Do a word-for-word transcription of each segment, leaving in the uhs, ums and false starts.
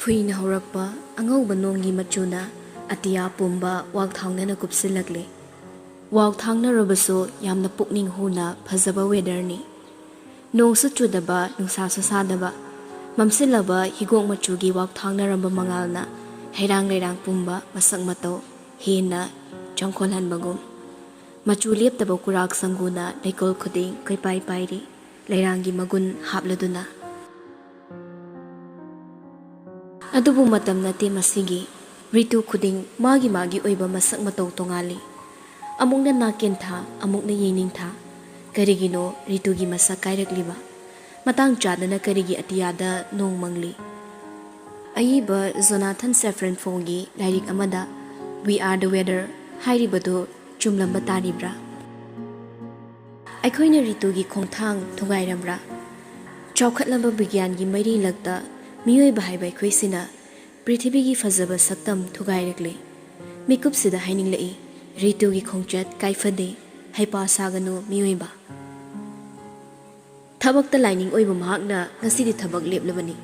ꯐꯨꯏꯅ ꯍꯧꯔꯛꯄ ꯑꯉꯧꯕ ꯅꯣꯡꯒꯤ ꯃꯆꯨꯅ ꯑꯇꯤꯌꯥ ꯄꯨꯝꯕ ꯋꯥꯛꯊꯥꯡꯅꯅ ꯀꯨꯞꯁꯤꯜꯂꯛꯂꯦ꯫ ꯋꯥꯛꯊꯥꯡꯅꯔꯕꯁꯨ ꯌꯥꯝꯅ ꯄꯨꯛꯅꯤꯡ ꯍꯨꯅ ꯐꯖꯕ ꯋꯦꯗꯔꯅꯤ꯫ ꯅꯣꯡꯁꯨ ꯆꯨꯗꯕ, ꯅꯨꯡꯁꯥꯁꯨ ꯁꯥꯗꯕ, ꯃꯝꯁꯤꯜꯂꯕ ꯍꯤꯒꯣꯛ ꯃꯆꯨꯒꯤ ꯋꯥꯛꯊꯥꯡꯅꯔꯝꯕ ꯃꯉꯥꯜꯅ ꯍꯩꯔꯥꯡ ꯂꯩꯔꯥꯡ ꯄꯨꯝꯕ ꯃꯁꯛ ꯃꯇꯧ ꯍꯦꯟꯅ ꯆꯪꯈꯣꯜꯍꯟꯕꯒꯨꯝ꯫ ꯃꯆꯨ ꯂꯦꯞꯇꯕ ꯀꯨꯔꯥꯛ ꯁꯪꯒꯨꯅ ꯂꯩꯀꯣꯜ ꯈꯨꯗꯤꯡ ꯀꯣꯏꯄꯥꯏ ꯄꯥꯏꯔꯤ, ꯂꯩꯔꯥꯡꯒꯤ ꯃꯒꯨꯟ ꯍꯥꯞꯂꯗꯨꯅ꯫ ꯑꯗꯨꯕꯨ ꯃꯇꯝ ꯅꯠꯇꯦ ꯃꯁꯤꯒꯤ꯫ ꯔꯤꯇꯨ ꯈꯨꯗꯤꯡ ꯃꯥꯒꯤ ꯃꯥꯒꯤ ꯑꯣꯏꯕ ꯃꯁꯛ ꯃꯇꯧ ꯇꯣꯉꯥꯜꯂꯤ꯫ ꯑꯃꯨꯛꯅ ꯅꯥꯀꯦꯟ ꯊꯥ, ꯑꯃꯨꯛꯅ ꯌꯦꯅꯤꯡ ꯊꯥ꯫ ꯀꯔꯤꯒꯤꯅꯣ ꯔꯤꯇꯨꯒꯤ ꯃꯁꯛ ꯀꯥꯏꯔꯛꯂꯤꯕ? ꯃꯇꯥꯡ ꯆꯥꯗꯅ ꯀꯔꯤꯒꯤ ꯑꯇꯤꯌꯥꯗ ꯅꯣꯡ ꯃꯪꯂꯤ? ꯑꯏꯕ ꯖꯣꯅꯥꯊꯟ ꯁꯦꯐ꯭ꯔꯟꯐꯣꯒꯤ ꯂꯥꯏꯔꯤꯛ ꯑꯃꯗ "We are the weather" ꯍꯥꯏꯔꯤꯕꯗꯨ ꯆꯨꯝꯂꯝꯕ ꯇꯥꯔꯤꯕ꯭ꯔꯥ? ꯑꯩꯈꯣꯏꯅ ꯔꯤꯇꯨꯒꯤ ꯈꯣꯡꯊꯥꯡ ꯊꯨꯒꯥꯏꯔꯝꯕ꯭ꯔꯥ? ꯆꯥꯎꯈꯠꯂꯕ ꯕꯤꯒ꯭ꯌꯥꯟꯒꯤ ꯃꯩꯔꯤꯂꯛꯇ ꯃꯤꯑꯣꯏꯕ ꯍꯥꯏꯕ ꯑꯩꯈꯣꯏꯁꯤꯅ ꯄ꯭ꯔꯤꯊꯤꯕꯤꯒꯤ ꯐꯖꯕ ꯁꯛꯇꯝ ꯊꯨꯒꯥꯏꯔꯛꯂꯦ꯫ ꯃꯤꯀꯨꯞꯁꯤꯗ ꯍꯥꯏꯅꯤꯡꯂꯛꯏ, ꯔꯤꯇꯨꯒꯤ ꯈꯣꯡꯆꯠ ꯀꯥꯏꯐꯗꯦ, ꯍꯩꯄꯥ ꯁꯥꯒꯅꯨ ꯃꯤꯑꯣꯏꯕ꯫ ꯊꯕꯛꯇ ꯂꯥꯏꯅꯤꯡ ꯑꯣꯏꯕ ꯃꯍꯥꯛꯅ ꯉꯁꯤꯗꯤ ꯊꯕꯛ ꯂꯦꯞꯂꯕꯅꯤ꯫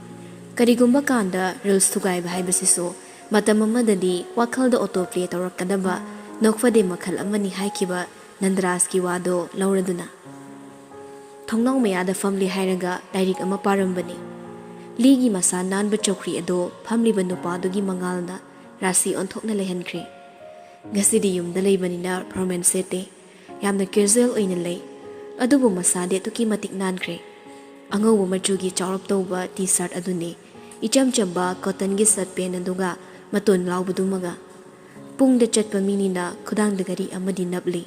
ꯀꯔꯤꯒꯨꯝꯕ ꯀꯥꯟꯗ ꯔꯤꯜꯁ ꯊꯨꯒꯥꯏꯕ ꯍꯥꯏꯕꯁꯤꯁꯨ ꯃꯇꯝ ꯑꯃꯗꯗꯤ ꯋꯥꯈꯜꯗ ꯑꯣꯇꯣ ꯄ꯭ꯂꯦ ꯇꯧꯔꯛꯀꯗꯕ ꯅꯣꯛꯐꯗꯦ ꯃꯈꯜ ꯑꯃꯅꯤ ꯍꯥꯏꯈꯤꯕ ꯅꯟꯗꯔꯥꯖꯀꯤ ꯋꯥꯗꯣ ꯂꯧꯔꯗꯨꯅ꯫ ꯊꯣꯡꯅꯥꯎ ꯃꯌꯥꯗ ꯐꯝꯂꯤ ꯍꯥꯏꯔꯒ ꯂꯥꯏꯔꯤꯛ ꯑꯃ ꯄꯥꯔꯝꯕꯅꯤ꯫ ꯂꯤꯒꯤ ꯃꯁꯥ ꯅꯥꯟꯕ ꯆꯧꯀ꯭ꯔꯤ ꯑꯗꯣ ꯐꯝꯂꯤꯕ ꯅꯨꯄꯥꯗꯨꯒꯤ ꯃꯉꯥꯜꯅ ꯔꯥꯁꯤ ꯑꯣꯟꯊꯣꯛꯅ ꯂꯩꯍꯟꯈ꯭ꯔꯦ꯫ ꯉꯁꯤꯗꯤ ꯌꯨꯝꯗ ꯂꯩꯕꯅꯤꯅ ꯐꯣꯔꯃꯦꯜ ꯁꯦꯠꯇꯦ꯫ ꯌꯥꯝꯅ ꯀꯦꯖꯨꯑꯦꯜ ꯑꯣꯏꯅ ꯂꯩ꯫ ꯑꯗꯨꯕꯨ ꯃꯁꯥꯗꯤ ꯑꯗꯨꯛꯀꯤ ꯃꯇꯤꯛ ꯅꯥꯟꯈ꯭ꯔꯦ꯫ ꯑꯉꯧꯕ ꯃꯆꯨꯒꯤ ꯆꯥꯎꯔꯞ ꯇꯧꯕ ꯇꯤ ꯁꯥꯔꯠ ꯑꯗꯨꯅꯤ, ꯏꯆꯝ ꯆꯝꯕ ꯀꯣꯇꯟꯒꯤ ꯁꯥꯔꯠ ꯄꯦꯟ ꯑꯗꯨꯒ ꯃꯇꯣꯟ ꯂꯥꯎꯕꯗꯨꯃꯒ꯫ ꯄꯨꯡꯗ ꯆꯠꯄ ꯃꯤꯅꯤꯅ ꯈꯨꯗꯥꯡꯗ ꯘꯔꯤ ꯑꯃꯗꯤ ꯅꯞꯂꯤ꯫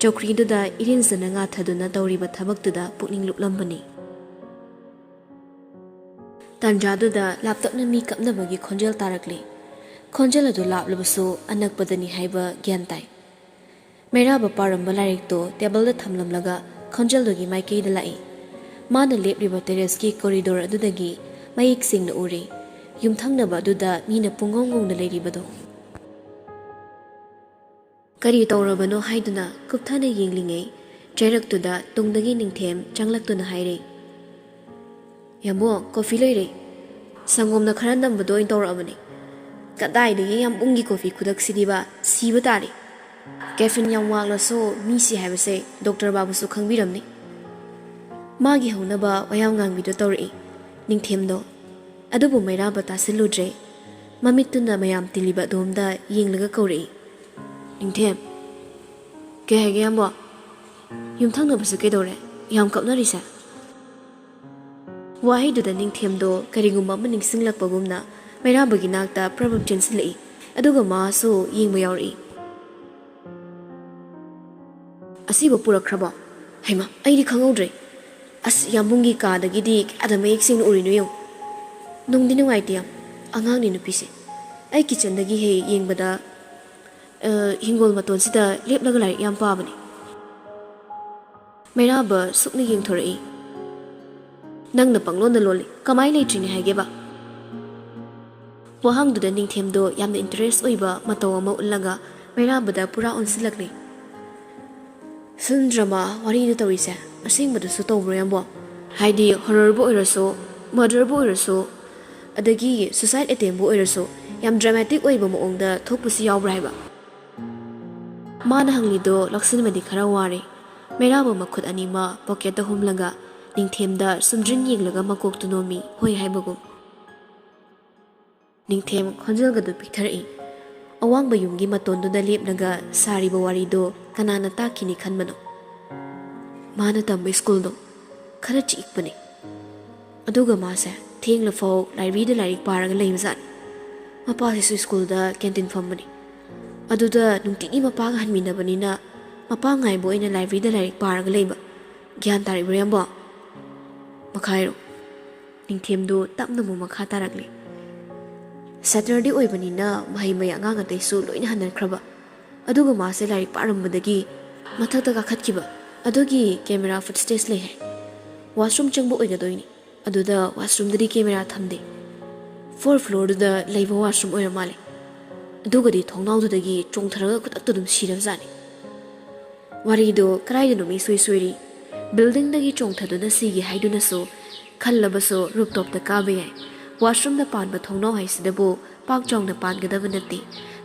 ꯆꯧꯀ꯭ꯔꯤꯗꯨꯗ ꯏꯔꯦꯟꯖꯅ ꯉꯥꯊꯗꯨꯅ ꯇꯧꯔꯤꯕ ꯊꯕꯛꯇꯨꯗ ꯄꯨꯛꯅꯤꯡ ꯂꯨꯞꯂꯝꯕꯅꯤ꯫ ꯇꯥꯟꯖꯥꯗꯨꯗ ꯂꯥꯞꯇꯛꯅ ꯃꯤ ꯀꯞꯅꯕꯒꯤ ꯈꯣꯟꯖꯦꯜ ꯇꯥꯔꯛꯂꯤ꯫ ꯈꯣꯟꯖꯦꯜ ꯑꯗꯨ ꯂꯥꯞꯂꯕꯁꯨ ꯑꯅꯛꯄꯗꯅꯤ ꯍꯥꯏꯕ ꯒ꯭ꯌꯥꯟ ꯇꯥꯏ꯫ ꯃꯩꯔꯥꯕ ꯄꯥꯔꯝꯕ ꯂꯥꯏꯔꯤꯛꯇꯨ ꯇꯦꯕꯜꯗ ꯊꯝꯂꯝꯂꯒ ꯈꯣꯟꯖꯦꯜꯗꯨꯒꯤ ꯃꯥꯏꯀꯩꯗ ꯂꯥꯛꯏ꯫ ꯃꯥꯅ ꯂꯦꯞꯂꯤꯕ ꯇꯦꯔꯦꯁꯀꯤ ꯀꯣꯔꯤꯗꯣꯔ ꯑꯗꯨꯗꯒꯤ ꯃꯌꯦꯛ ꯁꯦꯡꯅ ꯎꯔꯦ, ꯌꯨꯝꯊꯪꯅꯕ ꯑꯗꯨꯗ ꯃꯤꯅ ꯄꯨꯡꯉꯧ ꯉꯧꯅ ꯂꯩꯔꯤꯕꯗꯨ꯫ ꯀꯔꯤ ꯇꯧꯔꯕꯅꯣ ꯍꯥꯏꯗꯨꯅ ꯀꯨꯞꯊꯅ ꯌꯦꯡꯂꯤꯉꯩ, ꯆꯩꯔꯛꯇꯨꯗ ꯇꯨꯡꯗꯒꯤ ꯅꯤꯡꯊꯦꯝ ꯆꯪꯂꯛꯇꯨꯅ ꯍꯥꯏꯔꯦ, "ꯌꯥꯝꯕꯣ, ꯀꯣꯐꯤ ꯂꯩꯔꯦ!" ꯁꯪꯒꯣꯝꯅ ꯈꯔ ꯅꯝꯕꯗꯣ ꯑꯣꯏꯅ ꯇꯧꯔꯛꯑꯕꯅꯤ꯫ ꯀꯗꯥꯏꯗꯒꯤ ꯌꯥꯝꯕꯨꯡꯒꯤ ꯀꯣꯐꯤ ꯈꯨꯗꯛꯁꯤꯗꯤꯕ, ꯁꯤꯕ ꯇꯥꯔꯦ꯫ ꯀꯦꯐꯤꯟ ꯌꯥꯝ ꯋꯥꯡꯂꯁꯨ ꯃꯤ ꯁꯤ ꯍꯥꯏꯕꯁꯦ ꯗꯣꯛꯇꯔ ꯕꯥꯕꯨꯁꯨ ꯈꯪꯕꯤꯔꯝꯅꯤ꯫ ꯃꯥꯒꯤ ꯍꯧꯅꯕ ꯋꯥꯌꯥꯝ ꯉꯥꯡꯕꯤꯗꯣ ꯇꯧꯔꯛꯏ ꯅꯤꯡꯊꯦꯝꯗꯣ꯫ ꯑꯗꯨꯕꯨ ꯃꯩꯔꯥꯕ ꯇꯥꯁꯤꯜꯂꯨꯗ꯭ꯔꯦ꯫ ꯃꯃꯤꯠꯇꯨꯅ ꯃꯌꯥꯝ ꯇꯤꯜꯂꯤꯕ ꯑꯗꯣꯝꯗ ꯌꯦꯡꯂꯒ ꯀꯧꯔꯛꯏ, "ꯅꯤꯡꯊꯦꯝ!" "ꯀꯩ ꯍꯥꯏꯒꯦ, ꯌꯥꯝꯕꯣ?" "ꯌꯨꯝꯊꯪꯅꯕꯁꯦ ꯀꯩꯗꯧꯔꯦ? ꯌꯥꯝ ꯀꯞꯅꯔꯤꯁꯦ?" ꯋꯥꯍꯩꯗꯨꯗ ꯅꯤꯡꯊꯦꯝꯗꯣ ꯀꯔꯤꯒꯨꯝꯕ ꯑꯃ ꯅꯤꯡꯁꯤꯡꯂꯛꯄꯒꯨꯝꯅ ꯃꯩꯔꯥꯕꯒꯤ ꯅꯥꯛꯇ ꯄ꯭ꯔꯞ ꯄ꯭ꯔꯞ ꯆꯦꯟꯁꯤꯜꯂꯛꯏ, ꯑꯗꯨꯒ ꯃꯥꯁꯨ ꯌꯦꯡꯕ ꯌꯥꯎꯔꯛꯏ꯫ "ꯑꯁꯤꯕꯨ ꯄꯨꯔꯛꯈ꯭ꯔꯕꯣ? ꯍꯩꯃꯥ, ꯑꯩꯗꯤ ꯈꯪꯍꯧꯗ꯭ꯔꯦ꯫ ꯑꯁ, ꯌꯥꯝꯕꯨꯡꯒꯤ ꯀꯥꯗꯒꯤꯗꯤ ꯀꯌꯥꯗ ꯃꯌꯦꯛ ꯁꯦꯡꯅ ꯎꯔꯤꯅꯣ ꯌꯦꯡꯉꯨ꯫ ꯅꯨꯡꯗꯤ ꯅꯨꯡꯉꯥꯏꯇꯦ ꯌꯥꯝ, ꯑꯉꯥꯡꯅꯤ ꯅꯨꯄꯤꯁꯦ꯫ ꯑꯩ ꯀꯤꯆꯟꯗꯒꯤ ꯍꯦꯛ ꯌꯦꯡꯕꯗ, ꯑ, ꯍꯤꯡꯒꯣꯜ ꯃꯇꯣꯟꯁꯤꯗ ꯂꯦꯞꯂꯒ ꯂꯥꯏꯔꯤꯛ ꯌꯥꯝ ꯄꯥꯕꯅꯤ꯫" ꯃꯩꯔꯥꯕ ꯁꯨꯛꯅ ꯌꯦꯡꯊꯣꯔꯛꯏ꯫ "ꯅꯪꯅ ꯄꯪꯂꯣꯟꯗ ꯂꯣꯜꯂꯤ꯫ ꯀꯃꯥꯏ ꯂꯩꯇ꯭ꯔꯤꯅꯤ ꯍꯥꯏꯒꯦꯕ?" ꯋꯥꯍꯪꯗꯨꯗ ꯅꯤꯡꯊꯦꯝꯗꯣ ꯌꯥꯝꯅ ꯏꯟꯇꯔꯦꯁ ꯑꯣꯏꯕ ꯃꯇꯧ ꯑꯃ ꯎꯠꯂꯒ ꯃꯩꯔꯥꯕꯗ ꯄꯨꯔꯥ ꯑꯣꯟꯁꯤꯜꯂꯛꯂꯦ꯫ "ꯐꯤꯜꯝ ꯗ꯭ꯔꯃꯥ ꯋꯥꯔꯤꯗ ꯇꯧꯔꯤꯁꯦ ꯑꯁꯦꯡꯕꯗꯁꯨ ꯇꯧꯕ꯭ꯔꯣ, ꯌꯥꯝꯕꯣ? ꯍꯥꯏꯗꯤ ꯍꯣꯔꯔꯕꯨ ꯑꯣꯏꯔꯁꯨ, ꯃꯔꯗꯔꯕꯨ ꯑꯣꯏꯔꯁꯨ, ꯑꯗꯒꯤ ꯁꯨꯁꯥꯏꯗ ꯑꯦꯇꯦꯝꯕꯨ ꯑꯣꯏꯔꯁꯨ, ꯌꯥꯝ ꯗ꯭ꯔꯃꯥꯇꯤꯛ ꯑꯣꯏꯕ ꯃꯑꯣꯡꯗ ꯊꯣꯛꯄꯁꯨ ꯌꯥꯎꯕ꯭ꯔꯥ ꯍꯥꯏꯕ?" ꯃꯥꯅ ꯍꯪꯂꯤꯗꯣ ꯂꯧꯁꯤꯟꯕꯗꯤ ꯈꯔ ꯋꯥꯔꯦ꯫ ꯃꯩꯔꯥꯕ ꯃꯈꯨꯠ ꯑꯅꯤꯃꯛ ꯄꯣꯀꯦꯠꯇ ꯍꯨꯝꯂꯒ ꯅꯤꯡꯊꯦꯝꯗ ꯁꯨꯝꯗ꯭ꯔꯤꯟ ꯌꯦꯡꯂꯒ ꯃꯀꯣꯛꯇꯨ ꯅꯣꯝꯃꯤ, ꯍꯣꯏ ꯍꯥꯏꯕꯒꯨꯝ꯫ ꯅꯤꯡꯊꯦꯝ ꯈꯣꯟꯖꯦꯜꯒꯗꯨ ꯄꯤꯛꯊꯔꯛꯏ꯫ ꯑꯋꯥꯡꯕ ꯌꯨꯝꯒꯤ ꯃꯇꯣꯟꯗꯨꯗ ꯂꯦꯞꯂꯒ ꯁꯥꯔꯤꯕ ꯋꯥꯔꯤꯗꯣ ꯀꯅꯥꯅ ꯇꯥꯈꯤꯅꯤ ꯈꯟꯕꯅꯣ? ꯃꯥꯅ ꯇꯝꯕ ꯁ꯭ꯀꯨꯜꯗꯣ ꯈꯔ ꯆꯤꯛꯄꯅꯦ꯫ ꯑꯗꯨꯒ ꯃꯥꯁꯦ ꯊꯦꯡꯂꯐꯥꯎ ꯂꯥꯏꯕ꯭ꯔꯦꯔꯤꯗ ꯂꯥꯏꯔꯤꯛ ꯄꯥꯔꯒ ꯂꯩꯕꯖꯥꯠꯅꯤ꯫ ꯃꯄꯥꯁꯤꯁꯨ ꯁ꯭ꯀꯨꯜꯗ ꯀꯦꯟꯇꯤꯟ ꯐꯝꯕꯅꯤ꯫ ꯑꯗꯨꯗ ꯅꯨꯡꯇꯤꯒꯤ ꯃꯄꯥꯒ ꯍꯟꯃꯤꯟꯅꯕꯅꯤꯅ ꯃꯄꯥ ꯉꯥꯏꯕ ꯑꯣꯏꯅ ꯂꯥꯏꯕ꯭ꯔꯦꯔꯤꯗ ꯂꯥꯏꯔꯤꯛ ꯄꯥꯔꯒ ꯂꯩꯕ꯫ ꯒ꯭ꯌꯥꯟ ꯇꯥꯔꯤꯕ꯭ꯔꯣ, ꯌꯥꯝꯕꯣ? ꯃꯈꯥꯏꯔꯣ꯫ ꯅꯤꯡꯊꯦꯝꯗꯨ ꯇꯞꯅ ꯑꯃꯨꯛ ꯃꯈꯥ ꯇꯥꯔꯛꯂꯤ꯫ ꯁꯦꯇꯔꯗꯦ ꯑꯣꯏꯕꯅꯤꯅ ꯃꯍꯩ ꯃꯍꯩ ꯑꯉꯥꯡ ꯑꯇꯩꯁꯨ ꯂꯣꯏꯅ ꯍꯟꯅꯈ꯭ꯔꯕ꯫ ꯑꯗꯨꯒ ꯃꯥꯁꯦ ꯂꯥꯏꯔꯤꯛ ꯄꯥꯔꯝꯕꯗꯒꯤ ꯃꯊꯛꯇ ꯀꯥꯈꯠꯈꯤꯕ꯫ ꯑꯗꯨꯒꯤ ꯀꯦꯃꯦꯔꯥ ꯐꯨꯠꯁꯇꯦꯖ ꯂꯩ ꯍꯥꯏ꯫ ꯋꯥꯁꯔꯨꯝ ꯆꯪꯕ ꯑꯣꯏꯒꯗꯣꯏꯅꯤ꯫ ꯑꯗꯨꯗ ꯋꯥꯁꯔꯨꯝꯗꯗꯤ ꯀꯦꯃꯦꯔꯥ ꯊꯝꯗꯦ꯫ ꯐꯣꯔ ꯐ꯭ꯂꯣꯔꯗꯨꯗ ꯂꯩꯕ ꯋꯥꯁꯔꯨꯝ ꯑꯣꯏꯔ ꯃꯥꯜꯂꯦ꯫ ꯑꯗꯨꯒꯗꯤ ꯊꯣꯡꯅꯥꯎꯗꯨꯗꯒꯤ ꯆꯣꯡꯊꯔꯒ ꯈꯨꯗꯛꯇ ꯑꯗꯨꯝ ꯁꯤꯔꯕꯖꯥꯠꯅꯤ꯫ ꯋꯥꯔꯤꯗꯣ ꯀꯗꯥꯏꯗꯅꯣ ꯃꯤ ꯁꯣꯏ ꯁꯣꯏꯔꯤ꯫ ꯕꯤꯜꯗꯤꯡꯗꯒꯤ ꯆꯣꯡꯊꯗꯨꯅ ꯁꯤꯒꯦ ꯍꯥꯏꯗꯨꯅꯁꯨ ꯈꯜꯂꯕꯁꯨ ꯔꯨꯞꯇꯣꯞꯇ ꯀꯥꯕ ꯌꯥꯏ꯫ ꯋꯥꯁꯔꯨꯝꯗ ꯄꯥꯟꯕ ꯊꯣꯡꯅꯥꯎ ꯍꯥꯏꯁꯤꯗꯕꯨ ꯄꯥꯛ ꯆꯥꯎꯅ ꯄꯥꯟꯒꯗꯕ ꯅꯠꯇꯦ꯫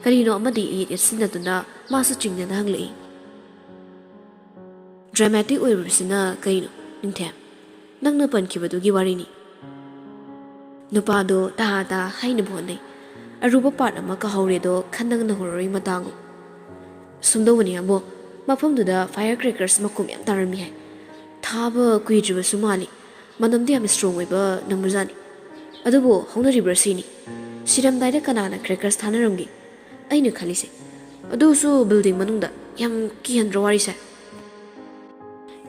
ꯀꯔꯤꯅꯣ ꯑꯃꯗꯤ ꯏꯌꯦꯠ ꯌꯦꯠꯁꯤꯟꯅꯗꯨꯅ ꯃꯥꯁꯨ ꯆꯤꯡꯅꯅ ꯍꯪꯂꯛꯏ꯫ ꯗ꯭ꯔꯃꯥꯇꯤꯛ ꯑꯣꯏꯔꯨꯔꯤꯁꯤꯅ ꯀꯩꯅꯣ, ꯅꯤꯡꯊꯦꯝ? ꯅꯪꯅ ꯄꯟꯈꯤꯕꯗꯨꯒꯤ ꯋꯥꯔꯤꯅꯤ꯫ ꯅꯨꯄꯥꯗꯣ ꯇꯍꯥ ꯇꯍꯥ ꯍꯥꯏꯅꯕ ꯍꯣꯠꯅꯩ꯫ ꯑꯔꯨꯕ ꯄꯥꯔꯠ ꯑꯃ ꯀꯥꯍꯧꯔꯦꯗꯣ, ꯈꯟꯅꯪ ꯅꯪꯍꯧꯔꯔꯣꯏ ꯃꯇꯥꯡꯉꯣ꯫ ꯁꯨꯝꯗꯧꯕꯅꯤ ꯑꯕꯣ, ꯃꯐꯝꯗꯨꯗ ꯐꯥꯌꯔ ꯀ꯭ꯔꯦꯀꯔꯁ ꯃꯀꯨꯝ ꯌꯥꯝ ꯇꯥꯔꯝꯃꯤ ꯍꯥꯏ꯫ ꯊꯥꯕ ꯀꯨꯏꯗ꯭ꯔꯤꯕꯁꯨ ꯃꯥꯜꯂꯤ꯫ ꯃꯅꯝꯗꯤ ꯌꯥꯝ ꯏꯁꯇ꯭ꯔꯣꯡ ꯑꯣꯏꯕ ꯅꯝꯕꯖꯥꯠꯅꯤ꯫ ꯑꯗꯨꯕꯨ ꯍꯧꯅꯔꯤꯕ꯭ꯔꯥ ꯁꯤꯅꯤ꯫ ꯁꯤꯔꯝꯗꯥꯏꯗ ꯀꯅꯥꯅ ꯀ꯭ꯔꯦꯀꯔꯁ ꯊꯥꯅꯔꯝꯒꯦ? ꯑꯩꯅ ꯈꯜꯂꯤꯁꯦ꯫ ꯑꯗꯨꯁꯨ ꯕꯤꯜꯗꯤꯡ ꯃꯅꯨꯡꯗ꯫ ꯌꯥꯝ ꯀꯤꯍꯟꯗ꯭ꯔꯣ ꯋꯥꯔꯤꯁꯦ?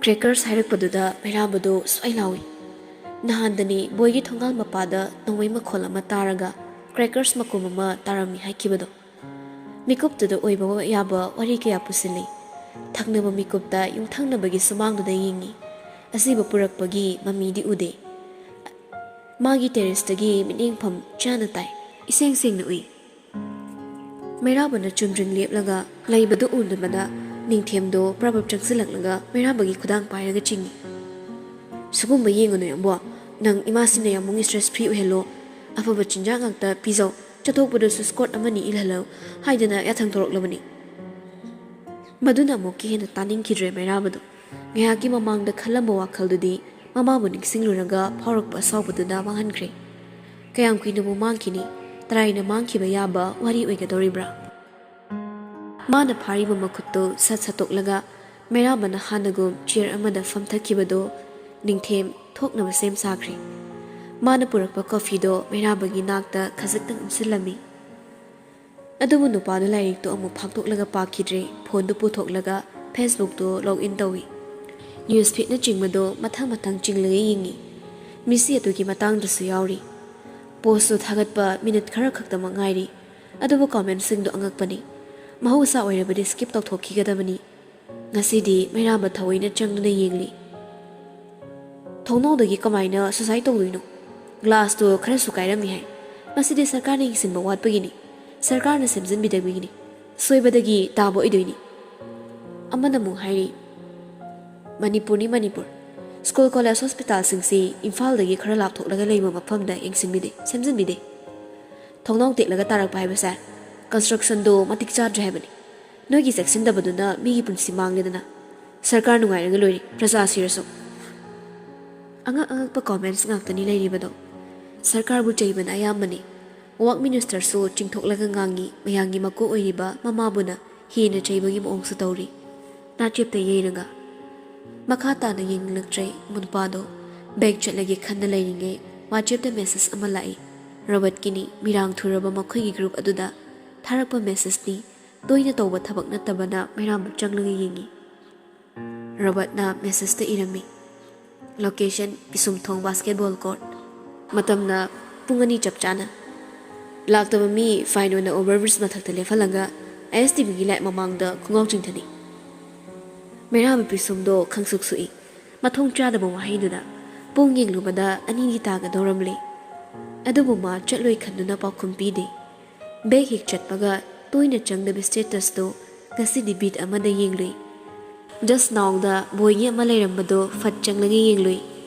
ꯀ꯭ꯔꯦꯀꯔꯁ ꯍꯥꯏꯔꯛꯄꯗꯨꯗ ꯃꯩꯔꯥꯕꯗꯨ ꯁ꯭ꯋꯥꯏ ꯂꯥꯎꯏ꯫ ꯅꯍꯥꯟꯗꯅꯤ ꯕꯣꯏꯒꯤ ꯊꯣꯡꯒꯥꯜ ꯃꯄꯥꯗ ꯅꯣꯡꯃꯩ ꯃꯈꯣꯜ ꯑꯃ ꯇꯥꯔꯒ ꯀ꯭ꯔꯦꯀꯔꯁ ꯃꯀꯨꯝ ꯑꯃ ꯇꯥꯔꯝꯃꯤ ꯍꯥꯏꯈꯤꯕꯗꯣ꯫ ꯃꯤꯀꯨꯞꯇꯨꯗ ꯑꯣꯏꯕ ꯌꯥꯕ ꯋꯥꯔꯤ ꯀꯌꯥ ꯄꯨꯁꯤꯜꯂꯤ꯫ ꯊꯪꯅꯕ ꯃꯤꯀꯨꯞꯇ ꯌꯨꯝꯊꯪꯅꯕꯒꯤ ꯁꯨꯃꯥꯡꯗꯨꯗ ꯌꯦꯡꯉꯤ꯫ ꯑꯁꯤꯕ ꯄꯨꯔꯛꯄꯒꯤ ꯃꯃꯤꯗꯤ ꯎꯗꯦ꯫ ꯃꯥꯒꯤ ꯇꯦꯔꯦꯁꯇꯒꯤ ꯃꯤꯠꯌꯦꯡꯐꯝ ꯆꯥꯅ ꯇꯥꯏ꯫ ꯏꯁꯦꯡ ꯁꯦꯡꯅ ꯎꯏ꯫ ꯃꯩꯔꯥꯕꯅ ꯆꯨꯝꯗ꯭ꯔꯤꯡ ꯂꯦꯞꯂꯒ ꯂꯩꯕꯗꯨ ꯎꯗꯕꯗ ꯅꯤꯡꯊꯦꯝꯗꯣ ꯄ꯭ꯔꯕꯞ ꯆꯪꯁꯤꯜꯂꯛꯂꯒ ꯃꯩꯔꯥꯕꯒꯤ ꯈꯨꯗꯥꯡ ꯄꯥꯏꯔꯒ ꯆꯤꯡꯏ꯫ "ꯁꯤꯒꯨꯝꯕ ꯌꯦꯡꯒꯅꯨ ꯌꯥꯝꯕꯣ꯫ ꯅꯪ ꯏꯃꯥꯁꯤꯅ ꯌꯥꯝꯕꯨꯡ ꯁ꯭ꯇ꯭ꯔꯦꯁ ꯐ꯭ꯔꯤ ꯑꯣꯏꯍꯜꯂꯣ꯫ ꯑꯐꯕ ꯆꯤꯟꯖꯥꯛ ꯉꯥꯛꯇ ꯄꯤꯖꯧ꯫ ꯆꯠꯊꯣꯛꯄꯗꯁꯨ ꯁ꯭ꯀꯣꯔꯠ ꯑꯃꯅꯤ ꯏꯜꯍꯜꯂꯨ ꯍꯥꯏꯗꯅ ꯌꯥꯊꯪ ꯊꯣꯔꯛꯂꯕꯅꯤ꯫" ꯃꯗꯨꯅ ꯑꯃꯨꯛꯀ ꯍꯦꯟꯅ ꯇꯥꯅꯤꯡꯈꯤꯗ꯭ꯔꯦ ꯃꯩꯔꯥꯕꯗꯣ꯫ ꯉꯥꯏꯍꯥꯛꯀꯤ ꯃꯃꯥꯡꯗ ꯈꯜꯂꯝꯕ ꯋꯥꯈꯜꯗꯨꯗꯤ ꯃꯃꯥꯕꯨ ꯅꯤꯡꯁꯤꯡꯂꯨꯔꯒ ꯐꯥꯎꯔꯛꯄ ꯑꯁꯥꯎꯕꯗꯨꯅ ꯃꯥꯡꯍꯟꯈ꯭ꯔꯦ꯫ ꯀꯌꯥꯝ ꯀꯨꯏꯅꯕꯨ ꯃꯥꯡꯈꯤꯅꯤ? ꯇꯔꯥꯏꯅ ꯃꯥꯡꯈꯤꯕ ꯌꯥꯕ ꯋꯥꯔꯤ ꯑꯣꯏꯒꯗꯧꯔꯤꯕ꯭ꯔꯥ? ꯃꯥꯅ ꯐꯥꯔꯤꯕ ꯃꯈꯨꯠꯇꯨ ꯁꯠ ꯁꯠꯇꯣꯛꯂꯒ ꯃꯩꯔꯥꯕꯅ ꯍꯥꯟꯅꯒꯨꯝ ꯆꯤꯌꯔ ꯑꯃꯗ ꯐꯝꯊꯈꯤꯕꯗꯨ ꯅꯤꯡꯊꯦꯝ ꯊꯣꯛꯅꯕ ꯁꯦꯝ ꯁꯥꯈ꯭ꯔꯦ꯫ ꯃꯥꯅ ꯄꯨꯔꯛꯄ ꯀꯣꯐꯤꯗꯣ ꯃꯩꯔꯥꯕꯒꯤ ꯅꯥꯛꯇ ꯈꯖꯤꯛꯇꯪ ꯎꯝꯁꯤꯜꯂꯝꯃꯤ꯫ ꯑꯗꯨꯕꯨ ꯅꯨꯄꯥꯗꯨ ꯂꯥꯏꯔꯤꯛꯇꯨ ꯑꯃꯨꯛ ꯐꯥꯛꯇꯣꯛꯂꯒ ꯄꯥꯈꯤꯗ꯭ꯔꯦ꯫ ꯐꯣꯟꯗꯨ ꯄꯨꯊꯣꯛꯂꯒ ꯐꯦꯁꯕꯨꯛꯇꯨ ꯂꯣꯒ ꯏꯟ ꯇꯧꯏ꯫ ꯅ꯭ꯌꯨꯁ ꯐꯤꯗꯅꯆꯤꯡꯕꯗꯨ ꯃꯊꯪ ꯃꯊꯪ ꯆꯤꯡꯂꯒ ꯌꯦꯡꯏ꯫ ꯃꯤꯁꯤ ꯑꯗꯨꯒꯤ ꯃꯇꯥꯡꯗꯁꯨ ꯌꯥꯎꯔꯤ꯫ ꯄꯣꯁꯇꯨ ꯊꯥꯒꯠꯄ ꯃꯤꯅꯤꯠ ꯈꯔ ꯈꯛꯇꯃꯛ ꯉꯥꯏꯔꯤ꯫ ꯑꯗꯨꯕꯨ ꯀꯣꯃꯦꯟꯁꯤꯡꯗꯨ ꯑꯉꯛꯄꯅꯤ꯫ ꯃꯍꯧꯁꯥ ꯑꯣꯏꯔꯕꯗꯤ ꯁ꯭ꯀꯤꯞ ꯇꯧꯊꯣꯛꯈꯤꯒꯗꯕꯅꯤ꯫ ꯉꯁꯤꯗꯤ ꯃꯩꯔꯥꯕ ꯊꯑꯣꯏꯅ ꯆꯪꯗꯨꯅ ꯌꯦꯡꯂꯤ꯫ "ꯊꯣꯡꯅꯥꯎꯗꯒꯤ ꯀꯃꯥꯏꯅ ꯁꯨꯁꯥꯏꯗ ꯇꯧꯗꯣꯏꯅꯣ? ꯒ꯭ꯂꯥꯁꯇꯣ ꯈꯔꯁꯨ ꯀꯥꯏꯔꯝꯃꯤ ꯍꯥꯏ꯫ ꯃꯁꯤꯗꯤ ꯁꯔꯀꯥꯔꯅ ꯌꯦꯡꯁꯤꯟꯕ ꯋꯥꯠꯄꯒꯤꯅꯤ꯫ ꯁꯔꯀꯥꯔꯅ ꯁꯦꯝꯖꯤꯟꯕꯤꯗꯕꯒꯤꯅꯤ꯫ ꯁꯣꯏꯕꯗꯒꯤ ꯇꯥꯕ ꯑꯣꯏꯗꯣꯏꯅꯤ꯫" ꯑꯃꯅ ꯑꯃꯨꯛ ꯍꯥꯏꯔꯤ, "ꯃꯅꯤꯄꯨꯔꯅꯤ ꯃꯅꯤꯄꯨꯔ꯫ ꯁ꯭ꯀꯨꯜ, ꯀꯣꯂꯦꯖ, ꯍꯣꯁꯄꯤꯇꯥꯜꯁꯤꯡꯁꯤ ꯏꯝꯐꯥꯜꯗꯒꯤ ꯈꯔ ꯂꯥꯞꯊꯣꯛꯂꯒ ꯂꯩꯕ ꯃꯐꯝꯗ ꯌꯦꯡꯁꯤꯟꯕꯤꯗꯦ, ꯁꯦꯝꯖꯤꯟꯕꯤꯗꯦ꯫ ꯊꯣꯡꯅꯥꯎ ꯇꯦꯛꯂꯒ ꯇꯥꯔꯛꯄ ꯍꯥꯏꯕꯁꯦ ꯀꯟꯁꯇ꯭ꯔꯛꯁꯟꯗꯣ ꯃꯇꯤꯛ ꯆꯥꯗ꯭ꯔꯦ ꯍꯥꯏꯕꯅꯤ꯫ ꯅꯣꯏꯒꯤ ꯆꯦꯛꯁꯤꯟꯗꯕꯗꯨꯅ ꯃꯤꯒꯤ ꯄꯨꯟꯁꯤ ꯃꯥꯡꯂꯦꯗꯅ꯫ ꯁꯔꯀꯥꯔ ꯅꯨꯡꯉꯥꯏꯔꯒ ꯂꯣꯏꯔꯦ, ꯄ꯭ꯔꯖꯥ ꯁꯤꯔꯁꯨ꯫ ꯑꯉꯛ ꯑꯉꯛꯄ ꯀꯣꯃꯦꯟꯠꯁ ꯉꯥꯛꯇꯅꯤ ꯂꯩꯔꯤꯕꯗꯣ꯫ ꯁꯔꯀꯥꯔꯕꯨ ꯆꯩꯕꯅ ꯑꯌꯥꯝꯕꯅꯤ꯫ ꯋꯥꯛ ꯃꯤꯅꯤꯁꯇꯔꯁꯨ ꯆꯤꯡꯊꯣꯛꯂꯒ ꯉꯥꯡꯉꯤ, ꯃꯌꯥꯝꯒꯤ ꯃꯀꯣꯛ ꯑꯣꯏꯔꯤꯕ ꯃꯃꯥꯕꯨꯅ ꯍꯦꯟꯅ ꯆꯩꯕꯒꯤ ꯃꯑꯣꯡꯁꯨ ꯇꯧꯔꯤ꯫ ꯅꯥꯆꯦꯞꯇ ꯌꯩꯔꯒ꯫ ꯃꯈꯥ ꯇꯥꯅ ꯌꯦꯡꯅꯤꯡꯂꯛꯇ꯭ꯔꯦ꯫ ꯅꯨꯄꯥꯗꯣ ꯕꯦꯛ ꯆꯠꯂꯒꯦ ꯈꯟꯅ ꯂꯩꯔꯤꯉꯩ ꯋꯥꯆꯦꯞꯇ ꯃꯦꯁꯦꯖ ꯑꯃ ꯂꯥꯛꯏ꯫ ꯔꯣꯕꯔꯠꯀꯤꯅꯤ, ꯃꯤꯔꯥꯡ ꯊꯨꯔꯕ ꯃꯈꯣꯏꯒꯤ ꯒ꯭ꯔꯨꯞ ꯑꯗꯨꯗ ꯊꯥꯔꯛꯄ ꯃꯦꯁꯦꯖꯅꯤ꯫ ꯇꯣꯏꯅ ꯇꯧꯕ ꯊꯕꯛ ꯅꯠꯇꯕꯅ ꯃꯩꯔꯥꯝꯕ ꯆꯪꯂꯒ ꯌꯦꯡꯉꯤ꯫ ꯔꯣꯕꯔꯠꯅ ꯃꯦꯁꯦꯖꯇ ꯏꯔꯝꯃꯤ, "ꯂꯣꯀꯦꯁꯟ, ꯄꯤꯁꯨꯝꯊꯣꯡ ꯕꯥꯁꯀꯦꯠꯕꯣꯜ ꯀꯣꯔꯠ꯫ ꯃꯇꯝꯅ ꯄꯨꯡ ꯑꯅꯤ ꯆꯞ ꯆꯥꯅ꯫ ꯂꯥꯛꯇꯕ ꯃꯤ ꯐꯥꯏꯟ ꯑꯣꯏꯅ ꯑꯣꯚꯔꯕ꯭ꯔꯤꯖ ꯃꯊꯛꯇ ꯂꯦꯞꯍꯜꯂꯒ ꯑꯥꯏ ꯑꯦꯁ ꯇꯤ ꯚꯤꯒꯤ ꯂꯥꯏꯠ ꯃꯃꯥꯡꯗ ꯈꯣꯡꯒ꯭ꯔꯥꯎ ꯆꯤꯡꯊꯅꯤ"꯫ ꯃꯩꯔꯥꯕ ꯄꯤꯁꯨꯝꯗꯣ ꯈꯪꯁꯨꯛ ꯁꯨꯛꯏ꯫ ꯃꯊꯣꯡ ꯆꯥꯗꯕ ꯋꯥꯍꯩꯗꯨꯗ ꯄꯨꯡ ꯌꯦꯡꯂꯨꯕꯗ ꯑꯅꯤꯗꯤ ꯇꯥꯒꯗꯧꯔꯝꯂꯦ꯫ ꯑꯗꯨꯕꯨ ꯃꯥ ꯆꯠꯂꯣꯏ ꯈꯟꯗꯨꯅ ꯄꯥꯎꯈꯨꯝ ꯄꯤꯗꯦ꯫ ꯕꯦꯛ ꯍꯦꯛ ꯆꯠꯄꯒ ꯇꯣꯏꯅ ꯆꯪꯗꯕ ꯁ꯭ꯇꯦꯇꯁꯇꯣ ꯉꯁꯤꯗꯤ ꯕꯤꯠ ꯑꯃꯗ ꯌꯦꯡꯂꯨꯏ꯫ ꯖꯁ ꯅꯥꯎꯗ ꯕꯣꯏꯒꯤ ꯑꯃ ꯂꯩꯔꯝꯕꯗꯣ ꯐꯠ ꯆꯪꯂꯒ ꯌꯦꯡꯂꯨꯏ꯫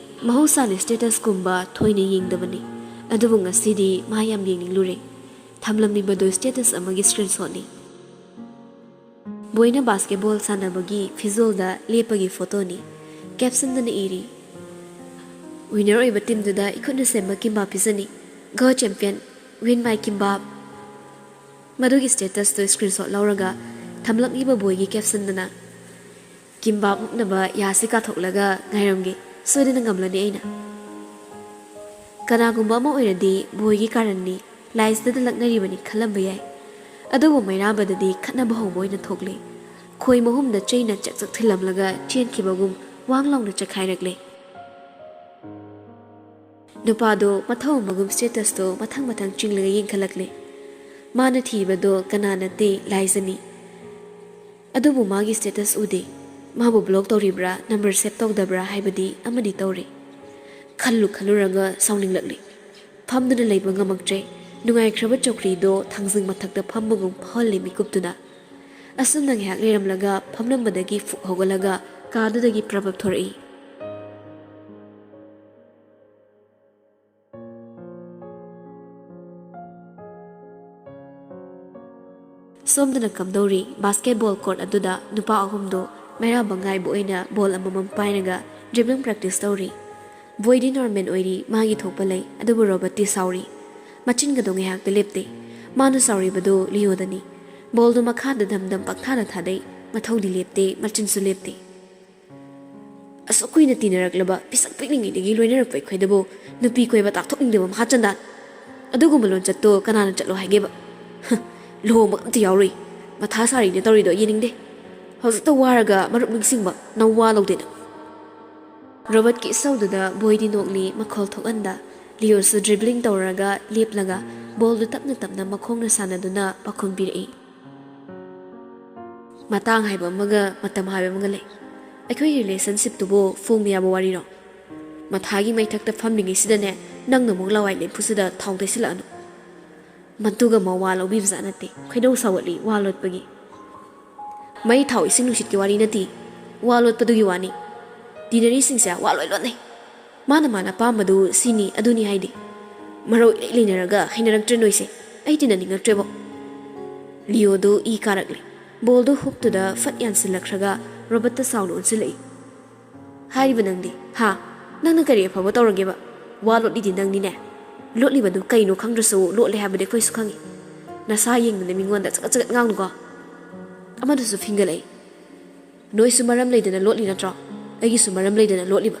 ꯃꯍꯧꯁꯥꯅ ꯁ꯭ꯇꯦꯇꯁꯀꯨꯝꯕ ꯊꯣꯏꯅ ꯌꯦꯡꯗꯕꯅꯤ, ꯑꯗꯨꯕꯨ ꯉꯁꯤꯗꯤ ꯃꯥ ꯌꯥꯝ ꯌꯦꯡꯅꯤꯡꯂꯨꯔꯦ꯫ ꯊꯝꯂꯝꯂꯤꯕꯗꯨ ꯁ꯭ꯇꯦꯇꯁ ꯑꯃꯒꯤ ꯁ꯭ꯀꯔꯤꯟꯁꯣꯠꯅꯤ꯫ ꯕꯣꯏꯅ ꯕꯥꯁꯀꯦꯠꯕꯣꯜ ꯁꯥꯟꯅꯕꯒꯤ ꯐꯤꯖꯣꯜꯗ ꯂꯦꯞꯄꯒꯤ ꯐꯣꯇꯣꯅꯤ꯫ ꯀꯦꯞꯁꯟꯗꯅ ꯏꯔꯤ, "ꯋꯤꯟꯅꯔ ꯑꯣꯏꯕ ꯇꯤꯝꯗꯨꯗ ꯏꯈꯨꯠꯅ ꯁꯦꯝꯕ kimbap ꯄꯤꯖꯅꯤ꯫ Go champion, win my kimbap"꯫ ꯃꯗꯨꯒꯤ ꯁ꯭ꯇꯦꯇꯁꯇꯨ ꯁ꯭ꯀꯔꯤꯟꯁꯣꯠ ꯂꯧꯔꯒ ꯊꯝꯂꯛꯂꯤꯕ ꯕꯣꯏꯒꯤ ꯀꯦꯞꯁꯟꯗꯅ, "ꯀꯤꯝꯕꯥꯞ ꯍꯨꯛꯅꯕ ꯌꯥꯁꯤ ꯀꯥꯊꯣꯛꯂꯒ ꯉꯥꯏꯔꯝꯒꯦ, ꯁꯣꯏꯗꯅ ꯉꯝꯂꯅꯤ ꯑꯩꯅ"꯫ ꯀꯅꯥꯒꯨꯝꯕ ꯑꯃ ꯑꯣꯏꯔꯗꯤ ꯕꯣꯏꯒꯤ ꯀꯥꯔꯟꯅꯤ, ꯂꯥꯏꯁꯤꯗ ꯂꯛꯅꯔꯤꯕꯅꯤ ꯈꯜꯂꯝꯕ ꯌꯥꯏ꯫ ꯑꯗꯨꯕꯨ ꯃꯩꯔꯥꯕꯗꯗꯤ ꯈꯠꯅꯕ ꯍꯧꯕ ꯑꯣꯏꯅ ꯊꯣꯛꯂꯦ꯫ ꯈꯣꯏ ꯃꯍꯨꯝꯗ ꯆꯩꯅ ꯆꯛ ꯆꯛ ꯊꯤꯜꯂꯝꯂꯒ ꯆꯦꯟꯈꯤꯕꯒꯨꯝ ꯋꯥꯡ ꯂꯥꯎꯅ ꯆꯛꯈꯥꯏꯔꯛꯂꯦ꯫ ꯅꯨꯄꯥꯗꯣ ꯃꯊꯧ ꯑꯃꯒꯨꯝ ꯁ꯭ꯇꯦꯇꯁꯇꯣ ꯃꯊꯪ ꯃꯊꯪ ꯆꯤꯡꯂꯒ ꯌꯦꯡꯈꯠꯂꯛꯂꯦ꯫ ꯃꯥꯅ ꯊꯤꯔꯤꯕꯗꯣ ꯀꯅꯥ ꯅꯠꯇꯦ, ꯂꯥꯏꯖꯅꯤ꯫ ꯑꯗꯨꯕꯨ ꯃꯥꯒꯤ ꯁ꯭ꯇꯦꯇꯁ ꯎꯗꯦ꯫ ꯃꯥꯕꯨ ꯕ꯭ꯂꯣꯛ ꯇꯧꯔꯤꯕ꯭ꯔꯥ, ꯅꯝꯕꯔ ꯁꯦꯚ ꯇꯧꯗꯕ꯭ꯔꯥ ꯍꯥꯏꯕꯗꯤ ꯑꯃꯗꯤ ꯇꯧꯔꯦ꯫ ꯈꯜꯂꯨ ꯈꯜꯂꯨꯔꯒ ꯁꯥꯎꯅꯤꯡꯂꯛꯂꯦ꯫ ꯐꯝꯗꯨꯅ ꯂꯩꯕ ꯉꯝꯃꯛꯇ꯭ꯔꯦ꯫ ꯅꯨꯡꯉꯥꯏꯈ꯭ꯔꯕ ꯆꯧꯀ꯭ꯔꯤꯗꯣ ꯊꯥꯡꯖꯤꯡ ꯃꯊꯛꯇ ꯐꯝꯕꯒꯨꯝ ꯐꯥꯎꯍꯜꯂꯦ ꯃꯤꯀꯨꯞꯇꯨꯅ꯫ ꯑꯁꯨꯝꯅ ꯉꯥꯏꯍꯥꯛ ꯂꯩꯔꯝꯂꯒ ꯐꯝꯂꯝꯕꯗꯒꯤ ꯐꯨꯛ ꯍꯧꯒꯠꯂꯒ ꯀꯥꯗꯨꯗꯒꯤ ꯄ꯭ꯔꯚꯞ ꯊꯣꯔꯛꯏ꯫ ꯁꯣꯝꯗꯅ ꯀꯝꯗꯧꯔꯤ? ꯕꯥꯁꯀꯦꯠꯕꯣꯜ ꯀꯣꯔꯠ ꯑꯗꯨꯗ ꯅꯨꯄꯥ ꯑꯍꯨꯝꯗꯨ ꯃꯩꯔꯥꯕ ꯉꯥꯏꯕ ꯑꯣꯏꯅ ꯕꯣꯜ ꯑꯃꯃꯝ ꯄꯥꯏꯔꯒ ꯗ꯭ꯔꯤꯕ꯭ꯂꯤꯡ ꯄ꯭ꯔꯦꯛꯇꯤꯁ ꯇꯧꯔꯤ꯫ ꯕꯣꯏꯗꯤ ꯅꯣꯔꯃꯦꯜ ꯑꯣꯏꯔꯤ, ꯃꯥꯒꯤ ꯊꯣꯛꯄ ꯂꯩ, ꯑꯗꯨꯕꯨ ꯔꯣꯕꯔꯠꯇꯤ ꯁꯥꯎꯔꯤ꯫ ꯃꯆꯤꯟꯒꯗꯣ ꯉꯥꯏꯍꯥꯛꯇ ꯂꯦꯞꯇꯦ꯫ ꯃꯥꯅ ꯁꯥꯎꯔꯤꯕꯗꯨ ꯂꯤꯌꯣꯗꯅꯤ꯫ ꯕꯣꯜꯗꯨ ꯃꯈꯥꯗ ꯙꯝ ꯙꯝ ꯄꯪꯊꯥꯗ ꯊꯥꯗꯩ, ꯃꯊꯧꯗꯤ ꯂꯦꯞꯇꯦ, ꯃꯆꯤꯟꯁꯨ ꯂꯦꯞꯇꯦ꯫ ꯑꯁꯨꯛ ꯀꯨꯏꯅ ꯇꯤꯟꯅꯔꯛꯂꯕ, ꯄꯤꯁꯛ ꯄꯤꯛꯂꯤꯉꯩꯗꯒꯤ ꯂꯣꯏꯅꯔꯛꯄ ꯑꯩꯈꯣꯏꯗꯕꯨ ꯅꯨꯄꯤ ꯀꯣꯏꯕ ꯇꯥꯛꯊꯣꯛꯅꯤꯡꯗꯕ ꯃꯍꯥ ꯆꯟꯗꯥꯟ꯫ ꯑꯗꯨꯒꯨꯝꯕ ꯂꯣꯟꯆꯠꯇꯣ ꯀꯅꯥꯅ ꯆꯠꯂꯣ ꯍꯥꯏꯒꯦꯕ? ꯍ, ꯂꯨꯍꯣꯡꯕꯒ ꯑꯝꯇ ꯌꯥꯎꯔꯣꯏ꯫ ꯃꯊꯥ ꯁꯥꯔꯤꯅꯦ ꯇꯧꯔꯤꯗꯣ ꯌꯦꯡꯅꯤꯡꯗꯦ꯫ ꯍꯧꯖꯤꯛꯇ ꯋꯥꯔꯒ ꯃꯔꯨꯞ ꯅꯤꯡꯁꯤꯡꯕ, ꯅꯋꯥ ꯂꯧꯗꯦꯅ꯫ ꯔꯣꯕꯔꯠꯀꯤ ꯏꯁꯧꯗꯨꯗ ꯕꯣꯏꯗꯤ ꯅꯣꯛꯂꯤ, ꯃꯈꯣꯜ ꯊꯣꯛꯍꯟꯗ꯫ ꯂꯤꯌꯣꯁꯨ ꯗ꯭ꯔꯤꯕ꯭ꯂꯤꯡ ꯇꯧꯔꯒ ꯂꯦꯞꯂꯒ ꯕꯣꯜꯗꯨ ꯇꯞꯅ ꯇꯞꯅ ꯃꯈꯣꯡꯅ ꯁꯥꯟꯅꯗꯨꯅ ꯄꯥꯈꯨꯝ ꯄꯤꯔꯛꯏ꯫ ꯃꯇꯥꯡ ꯍꯥꯏꯕ ꯑꯃꯒ ꯃꯇꯝ ꯍꯥꯏꯕ ꯑꯃꯒ ꯂꯩ꯫ ꯑꯩꯈꯣꯏꯒꯤ ꯔꯤꯂꯦꯁꯟꯁꯤꯞꯇꯨꯕꯨ ꯐꯣꯡꯕ ꯌꯥꯕ ꯋꯥꯔꯤꯔꯣ? ꯃꯊꯥꯒꯤ ꯃꯩꯊꯛꯇ ꯐꯝꯂꯤꯉꯩꯁꯤꯗꯅꯦ, ꯅꯪꯅ ꯑꯃꯨꯛ ꯂꯋꯥꯏ ꯂꯦꯝꯐꯨꯁꯤꯗ ꯊꯥꯎ ꯇꯩꯁꯤꯜꯂꯛꯑꯅꯨ꯫ ꯃꯗꯨꯒ ꯃꯋꯥ ꯂꯧꯕꯤꯕꯖꯥꯠ ꯅꯠꯇꯦ꯫ ꯈꯣꯏꯗꯧ ꯁꯥꯎꯒꯠꯂꯤ ꯋꯥ ꯂꯣꯠꯄꯒꯤ꯫ ꯃꯩ ꯊꯥꯎ ꯏꯁꯤꯡ ꯅꯨꯡꯁꯤꯠꯀꯤ ꯋꯥꯔꯤ ꯅꯠꯇꯦ, ꯋꯥ ꯂꯣꯠꯄꯗꯨꯒꯤ ꯋꯥꯅꯤ꯫ ꯇꯤꯟꯅꯔꯤꯁꯤꯡꯁꯦ ꯋꯥ ꯂꯣꯏ ꯂꯣꯠꯅꯩ꯫ ꯃꯥꯅ ꯃꯥꯅ ꯑꯄꯥꯝꯕꯗꯨ ꯁꯤꯅꯤ ꯑꯗꯨꯅꯤ ꯍꯥꯏꯗꯦ꯫ ꯃꯔꯧ ꯏꯂꯩ ꯂꯩꯅꯔꯒ ꯍꯩꯅꯔꯛꯇ꯭ꯔꯦ ꯅꯣꯏꯁꯦ꯫ ꯑꯩ ꯇꯤꯟꯅꯅꯤꯡꯉꯛꯇ꯭ꯔꯦꯕꯣ꯫ ꯂꯤꯌꯣꯗꯨ ꯏ ꯀꯥꯔꯛꯂꯦ꯫ ꯕꯣꯜꯗꯨ ꯍꯨꯞꯇꯨꯗ ꯐꯠ ꯌꯥꯟꯁꯤꯜꯂꯛꯈ꯭ꯔꯒ ꯔꯣꯕꯔꯠꯇ ꯁꯥꯎꯅ ꯑꯣꯟꯁꯤꯜꯂꯛꯏ꯫ ꯍꯥꯏꯔꯤꯕ ꯅꯪꯗꯤ, ꯍꯥ? ꯅꯪꯅ ꯀꯔꯤ ꯑꯐꯕ ꯇꯧꯔꯒꯦꯕ? ꯋꯥ ꯂꯣꯠꯂꯤꯗꯤ ꯅꯪꯅꯤꯅꯦ꯫ ꯂꯣꯠꯂꯤꯕꯗꯨ ꯀꯩꯅꯣ ꯈꯪꯗ꯭ꯔꯁꯨ ꯂꯣꯠꯂꯦ ꯍꯥꯏꯕꯗꯤ ꯑꯩꯈꯣꯏꯁꯨ ꯈꯪꯉꯤ꯫ ꯅꯁꯥ ꯌꯦꯡꯗꯅ ꯃꯤꯉꯣꯟꯗ ꯆꯒꯠ ꯆꯒꯠ ꯉꯥꯡꯅꯨꯀꯣ꯫ ꯑꯃꯗꯨꯁꯨ ꯐꯤꯡꯒꯠꯂꯛꯏ꯫ ꯅꯣꯏꯁꯨ ꯃꯔꯝ ꯂꯩꯗꯅ ꯂꯣꯠꯂꯤ ꯅꯠꯇ꯭ꯔꯣ? ꯑꯩꯒꯤꯁꯨ ꯃꯔꯝ ꯂꯩꯗꯅ ꯂꯣꯠꯂꯤꯕ꯫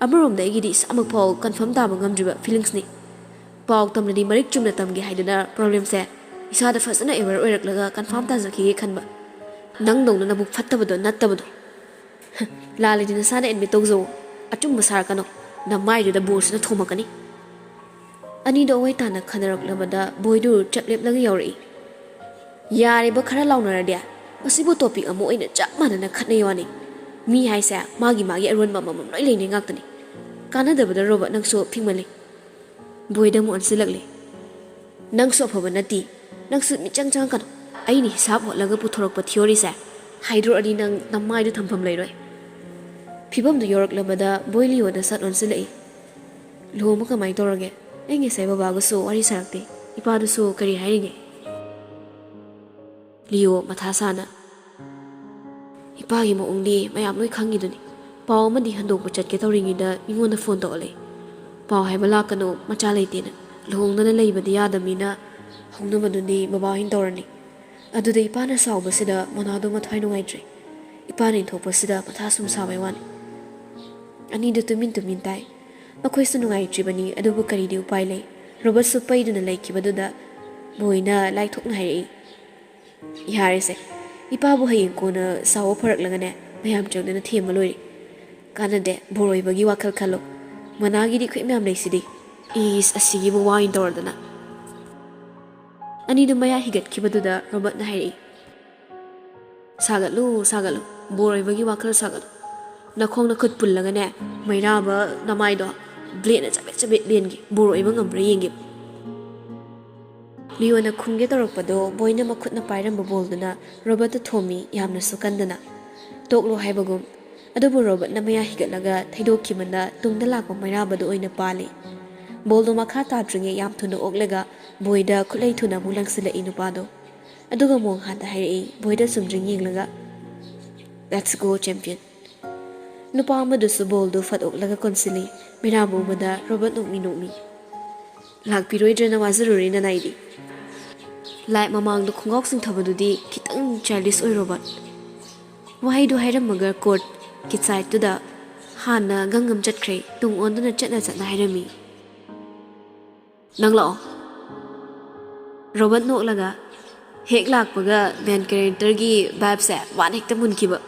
ꯑꯃꯔꯣꯝꯗ ꯑꯩꯒꯤꯗꯤ ꯏꯁꯥꯃꯛ ꯐꯥꯎ ꯀꯟꯐꯥꯔꯝ ꯇꯥꯕ ꯉꯝꯗ꯭ꯔꯤꯕ ꯐꯤꯂꯤꯡꯁꯅꯤ꯫ ꯄꯥꯎ ꯇꯝꯂꯗꯤ ꯃꯔꯤꯛ ꯆꯨꯝꯅ ꯇꯝꯒꯦ ꯍꯥꯏꯗꯨꯅ ꯄ꯭ꯔꯣꯕ꯭ꯂꯦꯝꯁꯦ ꯏꯁꯥꯗ ꯐꯖꯅ ꯑꯦꯋꯦꯌꯔ ꯑꯣꯏꯔꯛꯂꯒ ꯀꯟꯐꯥꯔꯝ ꯇꯥꯖꯈꯤꯒꯦ ꯈꯟꯕ꯫ ꯅꯪꯗꯧꯅ ꯅꯕꯨꯛ ꯐꯠꯇꯕꯗꯣ ꯅꯠꯇꯕꯗꯣ꯫ ꯂꯥꯜꯂꯗꯤ ꯅꯁꯥꯅ ꯑꯦꯗꯃꯤꯠ ꯇꯧꯖꯧ꯫ ꯑꯆꯨꯝꯕ ꯁꯥꯔꯛꯀꯅꯨ꯫ ꯅꯃꯥꯏꯗꯨꯗ ꯕꯣꯜꯁꯤꯅ ꯊꯣꯝꯃꯛꯀꯅꯤ꯫ ꯑꯅꯤꯗꯣ ꯑꯋꯥꯏ ꯇꯥꯅ ꯈꯟꯅꯔꯛꯂꯕꯗ ꯕꯣꯏꯗꯨ ꯆꯞ ꯂꯦꯞꯂꯒ ꯌꯥꯎꯔꯛꯏ꯫ ꯌꯥꯔꯦꯕ, ꯈꯔ ꯂꯥꯎꯅꯔꯗꯤ꯫ ꯃꯁꯤꯕꯨ ꯇꯣꯄꯤꯛ ꯑꯃ ꯑꯣꯏꯅ ꯆꯞ ꯃꯥꯟꯅꯅ ꯈꯠꯅꯩ ꯋꯥꯅꯤ꯫ ꯃꯤ ꯍꯥꯏꯁꯦ ꯃꯥꯒꯤ ꯃꯥꯒꯤ ꯑꯔꯣꯟꯕ ꯑꯃꯃꯝ ꯂꯣꯏ ꯂꯩꯅꯩ ꯉꯥꯛꯇꯅꯤ꯫ ꯀꯥꯟꯅꯗꯕꯗ ꯔꯣꯕꯣꯠ ꯅꯪꯁꯨ ꯐꯤꯡꯃꯜꯂꯤ꯫ ꯕꯣꯏꯗ ꯑꯃꯨꯛ ꯑꯣꯟꯁꯤꯜꯂꯛꯂꯦ꯫ ꯅꯪꯁꯨ ꯑꯐꯕ ꯅꯠꯇꯦ꯫ ꯅꯪꯁꯨ ꯃꯤꯆꯪ ꯆꯪꯉꯛꯀꯅꯨ꯫ ꯑꯩꯅ ꯍꯤꯁꯥꯞ ꯍꯣꯠꯂꯒ ꯄꯨꯊꯣꯔꯛꯄ ꯊꯤꯑꯣꯔꯤꯁꯦ ꯍꯥꯏꯗꯣꯔꯛꯑꯗꯤ ꯅꯪ ꯅꯃꯥꯏꯗꯨ ꯊꯝꯐꯝ ꯂꯩꯔꯣꯏ꯫ ꯐꯤꯕꯝꯗꯨ ꯌꯧꯔꯛꯂꯕꯗ ꯕꯣꯏ ꯂꯤꯌꯣꯗ ꯁꯠ ꯑꯣꯟꯁꯤꯜꯂꯛꯏ꯫ ꯂꯨꯍꯣꯡꯕ ꯀꯃꯥꯏꯅ ꯇꯧꯔꯒꯦ? ꯑꯩ ꯉꯁꯥꯏ ꯕꯕꯥꯒꯁꯨ ꯋꯥꯔꯤ ꯁꯥꯔꯛꯇꯦ꯫ ꯏꯄꯥꯗꯨꯁꯨ ꯀꯔꯤ ꯍꯥꯏꯔꯤꯒꯦ? ꯂꯤꯌꯣ ꯃꯊꯥ ꯁꯥꯅ, "ꯏꯄꯥꯒꯤ ꯃꯑꯣꯡꯗꯤ ꯃꯌꯥꯝ ꯂꯣꯏ ꯈꯪꯉꯤꯗꯨꯅꯤ꯫ ꯄꯥꯎ ꯑꯃꯗꯤ ꯍꯟꯗꯣꯛꯄ ꯆꯠꯀꯦ ꯇꯧꯔꯤꯉꯩꯗ ꯃꯤꯉꯣꯟꯗ ꯐꯣꯟ ꯇꯧꯔꯛꯂꯦ꯫ ꯄꯥꯎ ꯍꯥꯏꯕ ꯂꯥꯛꯀꯅꯨ, ꯃꯆꯥ ꯂꯩꯇꯦꯅ꯫ ꯂꯨꯍꯣꯡꯗꯅ ꯂꯩꯕꯗꯤ ꯌꯥꯗꯕꯅꯤꯅ ꯍꯧꯅꯕꯗꯨꯗꯤ ꯕꯕꯥ ꯍꯣꯏꯅ ꯇꯧꯔꯅꯤ꯫" ꯑꯗꯨꯗ ꯏꯄꯥꯅ ꯁꯥꯎꯕꯁꯤꯗ ꯃꯅꯥꯗꯣ ꯃꯊ꯭ꯋꯥꯏ ꯅꯨꯡꯉꯥꯏꯇ꯭ꯔꯦ꯫ ꯏꯄꯥꯅ ꯏꯟꯊꯣꯛꯄꯁꯤꯗ ꯃꯊꯥ ꯁꯨꯝ ꯁꯥꯕꯩ ꯋꯥꯅꯤ꯫ ꯑꯅꯤꯗꯨ ꯇꯨꯃꯤꯟ ꯇꯨꯃꯤꯟ ꯇꯥꯏ꯫ ꯃꯈꯣꯏꯁꯨ ꯅꯨꯡꯉꯥꯏꯇ꯭ꯔꯤꯕꯅꯤ, ꯑꯗꯨꯕꯨ ꯀꯔꯤꯗꯤ ꯎꯄꯥꯏ ꯂꯩ? ꯔꯣꯕꯔꯠꯁꯨ ꯄꯩꯗꯨꯅ ꯂꯩꯈꯤꯕꯗꯨꯗ ꯕꯣꯏꯅ ꯂꯥꯏꯊꯣꯛꯅ ꯍꯥꯏꯔꯛꯏ, "ꯌꯥꯔꯦꯁꯦ, ꯏꯄꯥꯕꯨ ꯍꯌꯦꯡ ꯀꯣꯟꯅ ꯁꯥꯎꯕ ꯐꯔꯛꯂꯒꯅꯦ, ꯃꯌꯥꯝ ꯆꯪꯗꯅ ꯊꯦꯝꯃ ꯂꯣꯏꯔꯦ꯫ ꯀꯥꯟꯅꯗꯦ, ꯕꯣꯔ ꯑꯣꯏꯕꯒꯤ ꯋꯥꯈꯜ ꯈꯜꯂꯣ꯫ ꯃꯅꯥꯒꯤꯗꯤ ꯑꯩꯈꯣꯏ ꯃꯌꯥꯝ ꯂꯩꯁꯤꯗꯤ꯫ ꯏꯁ, ꯑꯁꯤꯒꯤꯕꯨ ꯋꯥ ꯑꯣꯏꯅ ꯇꯧꯔꯗꯅ꯫" ꯑꯅꯤꯗꯨ ꯃꯌꯥ ꯍꯤꯒꯠꯈꯤꯕꯗꯨꯗ ꯔꯣꯕꯔꯠꯅ ꯍꯥꯏꯔꯛꯏ, "ꯁꯥꯒꯠꯂꯨ, ꯁꯥꯒꯠꯂꯨ, ꯕꯣꯔ ꯑꯣꯏꯕꯒꯤ ꯋꯥꯈꯜ ꯁꯥꯒꯠꯂꯨ꯫ ꯅꯈꯣꯡ ꯅꯈꯨꯠ ꯄꯨꯜꯂꯒꯅꯦ, ꯃꯩꯔꯥꯕ ꯅꯃꯥꯏꯗꯣ ꯕ꯭ꯂꯦꯗꯅ ꯆꯕꯦꯠ ꯆꯕꯦꯠ ꯂꯦꯟꯒꯦ, ꯕꯣꯔ ꯑꯣꯏꯕ ꯉꯝꯕ꯭ꯔꯥ ꯌꯦꯡꯒꯦ꯫" ꯂꯤꯌꯣꯅ ꯈꯨꯝꯒꯦ ꯇꯧꯔꯛꯄꯗꯣ ꯕꯣꯏꯅ ꯃꯈꯨꯠꯅ ꯄꯥꯏꯔꯝꯕ ꯕꯣꯜꯗꯨꯅ ꯔꯣꯕꯔꯠꯇ ꯊꯣꯝꯃꯤ, ꯌꯥꯝꯅꯁꯨ ꯀꯟꯗꯅ꯫ ꯇꯣꯛꯂꯣ ꯍꯥꯏꯕꯒꯨꯝ꯫ ꯑꯗꯨꯕꯨ ꯔꯣꯕꯔꯠꯅ ꯃꯌꯥ ꯍꯤꯒꯠꯂꯒ ꯊꯩꯗꯣꯛꯈꯤꯕꯅ ꯇꯨꯡꯗ ꯂꯥꯛꯄ ꯃꯩꯔꯥꯕꯗꯨ ꯑꯣꯏꯅ ꯄꯥꯜꯂꯤ꯫ ꯕꯣꯜꯗꯣ ꯃꯈꯥ ꯇꯥꯗ꯭ꯔꯤꯉꯩ ꯌꯥꯝ ꯊꯨꯅ ꯑꯣꯛꯂꯒ ꯕꯣꯏꯗ ꯈꯨꯠꯂꯩ ꯊꯨꯅ ꯑꯃꯨꯛ ꯂꯪꯁꯤꯜꯂꯛꯏ ꯅꯨꯄꯥꯗꯣ꯫ ꯑꯗꯨꯒ ꯃꯣꯡ ꯍꯥꯟꯗ ꯍꯥꯏꯔꯛꯏ, ꯕꯣꯏꯗ ꯆꯨꯝꯗ꯭ꯔꯤꯡ ꯌꯦꯡꯂꯒ, "Let's go, champion!" ꯅꯨꯄꯥ ꯑꯃꯗꯨꯁꯨ ꯕꯣꯜꯗꯨ ꯐꯠ ꯑꯣꯛꯂꯒ ꯀꯣꯟꯁꯤꯜꯂꯤ꯫ ꯃꯩꯔꯥꯕ ꯎꯕꯗ ꯔꯣꯕꯔꯠ ꯅꯣꯛꯃꯤ ꯅꯣꯛꯃꯤ꯫ "ꯂꯥꯛꯄꯤꯔꯣꯏꯗ꯭ꯔꯅ ꯋꯥꯖꯔꯨꯔꯦ ꯅꯅꯥꯏꯗꯤ꯫ ꯂꯥꯏꯠ ꯃꯃꯥꯡꯗ ꯈꯣꯡꯒꯥꯎ ꯆꯤꯡꯊꯕꯗꯨꯗꯤ ꯈꯤꯇꯪ ꯆꯥꯏꯜꯗꯤꯁ ꯑꯣꯏ, ꯔꯣꯕꯔꯠ꯫" ꯋꯥꯍꯩꯗꯨ ꯍꯥꯏꯔꯝꯃꯒ ꯀꯣꯔꯠꯀꯤ ꯁꯥꯏꯠꯇꯨꯗ ꯍꯥꯟꯅ ꯒꯪ ꯑꯃ ꯆꯠꯈ꯭ꯔꯦ, ꯇꯨꯡ ꯑꯣꯟꯗꯨꯅ ꯆꯠꯅ ꯆꯠꯅ ꯍꯥꯏꯔꯝꯃꯤ꯫ "ꯅꯪ ꯂꯥꯛꯑꯣ꯫" ꯔꯣꯕꯔꯠ ꯅꯣꯛꯂꯒ, ꯍꯦꯛ ꯂꯥꯛꯄꯒ ꯃꯦꯟ ꯀꯦꯔꯦꯛꯇꯔꯒꯤ ꯚꯥꯏꯕꯁꯦ ꯋꯥꯟ ꯍꯦꯛꯇ ꯃꯨꯟꯈꯤꯕ꯫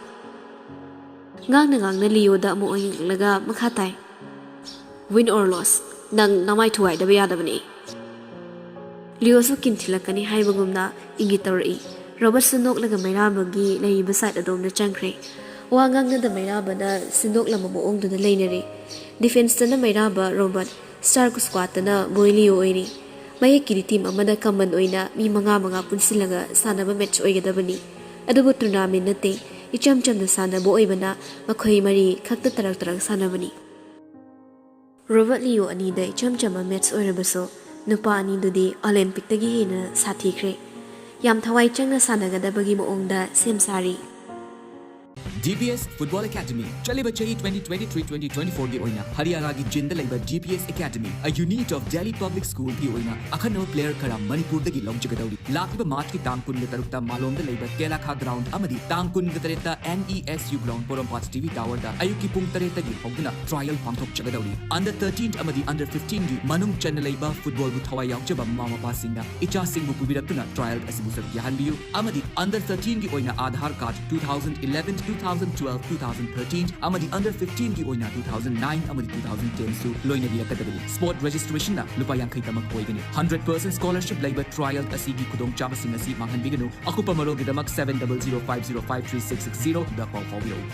ꯉꯥꯡꯅ ꯉꯥꯡꯅ ꯂꯤꯌꯣꯗ ꯑꯃꯨꯛ ꯑꯣꯏꯅ ꯌꯦꯡꯂꯒ ꯃꯈꯥ ꯇꯥꯏ, "Win or loss, ꯅꯪ ꯅꯃꯥꯏ ꯊꯨꯒꯥꯏꯗꯕ ꯌꯥꯗꯕꯅꯤ꯫" ꯂꯤꯌꯣꯁꯨ ꯀꯤꯟ ꯊꯤꯜꯂꯛꯀꯅꯤ ꯍꯥꯏꯕꯒꯨꯝꯅ ꯏꯪꯒꯤꯠ ꯇꯧꯔꯛꯏ꯫ ꯔꯣꯕꯔꯠꯁꯨ ꯅꯣꯛꯂꯒ ꯃꯩꯔꯥꯕꯒꯤ ꯂꯩꯔꯤꯕ ꯁꯥꯏꯠ ꯑꯗꯣꯝꯗ ꯆꯪꯈ꯭ꯔꯦ꯫ ꯋꯥ ꯉꯥꯡꯅꯗ ꯃꯩꯔꯥꯕꯅ ꯁꯤꯟꯗꯣꯛꯂꯝꯕ ꯃꯑꯣꯡꯗꯨꯗ ꯂꯩꯅꯔꯦ꯫ ꯗꯤꯐꯦꯟꯁꯇꯅ ꯃꯩꯔꯥꯕ, ꯔꯣꯕꯔꯠ, ꯁ꯭ꯇꯥꯔ ꯁ꯭ꯀ꯭ꯋꯥꯠꯇꯅ ꯕꯣꯏ ꯂꯤꯌꯣ ꯑꯣꯏꯔꯤ꯫ ꯃꯌꯦꯛꯀꯤꯗꯤ ꯇꯤꯝ ꯑꯃꯗ ꯀꯃꯟ ꯑꯣꯏꯅ ꯃꯤ ꯃꯉꯥ ꯃꯉꯥ ꯄꯨꯟꯁꯤꯜꯂꯒ ꯁꯥꯟꯅꯕ ꯃꯦꯠꯆ ꯑꯣꯏꯒꯗꯕꯅꯤ꯫ ꯑꯗꯨꯕꯨ ꯇꯨꯔꯅꯥꯃꯦꯟ ꯅꯠꯇꯦ, ꯏꯆꯝ ꯆꯝꯅ ꯁꯥꯟꯅꯕ ꯑꯣꯏꯕꯅ ꯃꯈꯣꯏ ꯃꯔꯤ ꯈꯛꯇ ꯇꯔꯛ ꯇꯔꯛ ꯁꯥꯟꯅꯕꯅꯤ꯫ ꯔꯣꯕꯔꯠ ꯂꯤꯌꯣ ꯑꯅꯤꯗ ꯏꯆꯝ ꯆꯝꯕ ꯃꯦꯠꯆ ꯑꯣꯏꯔꯕꯁꯨ ꯅꯨꯄꯥ ꯑꯅꯤꯗꯨꯗꯤ ꯑꯣꯂꯦꯝꯄꯤꯛꯇꯒꯤ ꯍꯦꯟꯅ ꯁꯥꯊꯤꯈ꯭ꯔꯦ꯫ ꯌꯥꯝ ꯊꯋꯥꯏ ꯆꯪꯅ ꯁꯥꯟꯅꯒꯗꯕꯒꯤ ꯃꯑꯣꯡꯗ ꯁꯦꯝ ꯁꯥꯔꯤ꯫ DBS Football Academy꯫ ꯆꯠꯂꯤꯕ ꯆꯍꯤ twenty twenty-three twenty twenty-fourꯒꯤ ꯑꯣꯏꯅ ꯍꯔꯤꯌꯥꯅꯥꯒꯤ ꯖꯤꯟꯗ ꯂꯩꯕ DBS Academy, a unit of Delhi Public Schoolꯒꯤ ꯑꯣꯏꯅ ꯑꯈꯟꯅꯕ player ꯈꯔ ꯃꯅꯤꯄꯨꯔꯗꯒꯤ ꯂꯧꯖꯒꯗꯧꯔꯤ꯫ ꯂꯥꯛꯂꯤꯕ Marchꯀꯤ ꯇꯥꯡ ꯀꯨꯟꯒ ꯇꯔꯨꯛꯇ ꯃꯥꯂꯣꯝꯗ ꯂꯩꯕ ꯇꯦꯂꯥꯈꯥ ground ꯑꯃꯗꯤ ꯇꯥꯡ ꯀꯨꯟꯒ ꯇꯔꯦꯠꯇ NESU ground ꯄꯣꯔꯣꯝꯄꯥꯠ TV towerꯗ ꯑꯌꯨꯛꯀꯤ ꯄꯨꯡ ꯇꯔꯦꯠꯇꯒꯤ ꯍꯧꯗꯨꯅ trial ꯄꯥꯡꯊꯣꯛꯆꯒꯗꯧꯔꯤ꯫ Under thirteen ꯑꯃꯗꯤ under fifteenꯒꯤ ꯃꯅꯨꯡ ꯆꯟꯅ ꯂꯩꯕ footballꯕꯨ ꯊꯋꯥꯏ ꯌꯥꯎꯖꯕ ꯃꯃꯥ ꯃꯄꯥꯁꯤꯡꯅ ꯏꯆꯥꯁꯤꯡꯕꯨ ꯄꯨꯕꯤꯔꯛꯇꯨꯅ trial ꯑꯁꯤꯕꯨ ꯁꯔꯨꯛ ꯌꯥꯍꯟꯕꯤꯌꯨ꯫ ꯑꯃꯗꯤ under thirteenꯒꯤ ꯑꯣꯏꯅ Aadhaar card two thousand eleven, two thousand twelve, two thousand thirteen ꯑꯃꯗꯤ under fifteenꯒꯤ ꯑꯣꯏꯅ two thousand nine ꯑꯃꯗꯤ two thousand tenꯁꯨ ꯂꯣꯏꯅꯕꯤꯔꯛꯀꯗꯕꯅꯤ꯫ Spot registrationꯅ ꯂꯨꯄꯥ ꯌꯥꯡꯈꯩ ꯇꯃꯛ ꯑꯣꯏꯒꯅꯤ꯫ Hundred percent scholarship ꯂꯩꯕ trial ꯑꯁꯤꯒꯤ ꯈꯨꯗꯣꯡꯆꯥꯕꯁꯤꯡ ꯑꯁꯤ ꯃꯥꯡꯍꯟꯕꯤꯒꯅꯨ꯫ ꯑꯀꯨꯞꯄ ꯃꯔꯣꯜꯒꯤꯗꯃꯛ seven double zero five zero five three six six zeroꯗ ꯄꯥꯎ ꯐꯥꯎꯕꯤꯔꯛꯎ꯫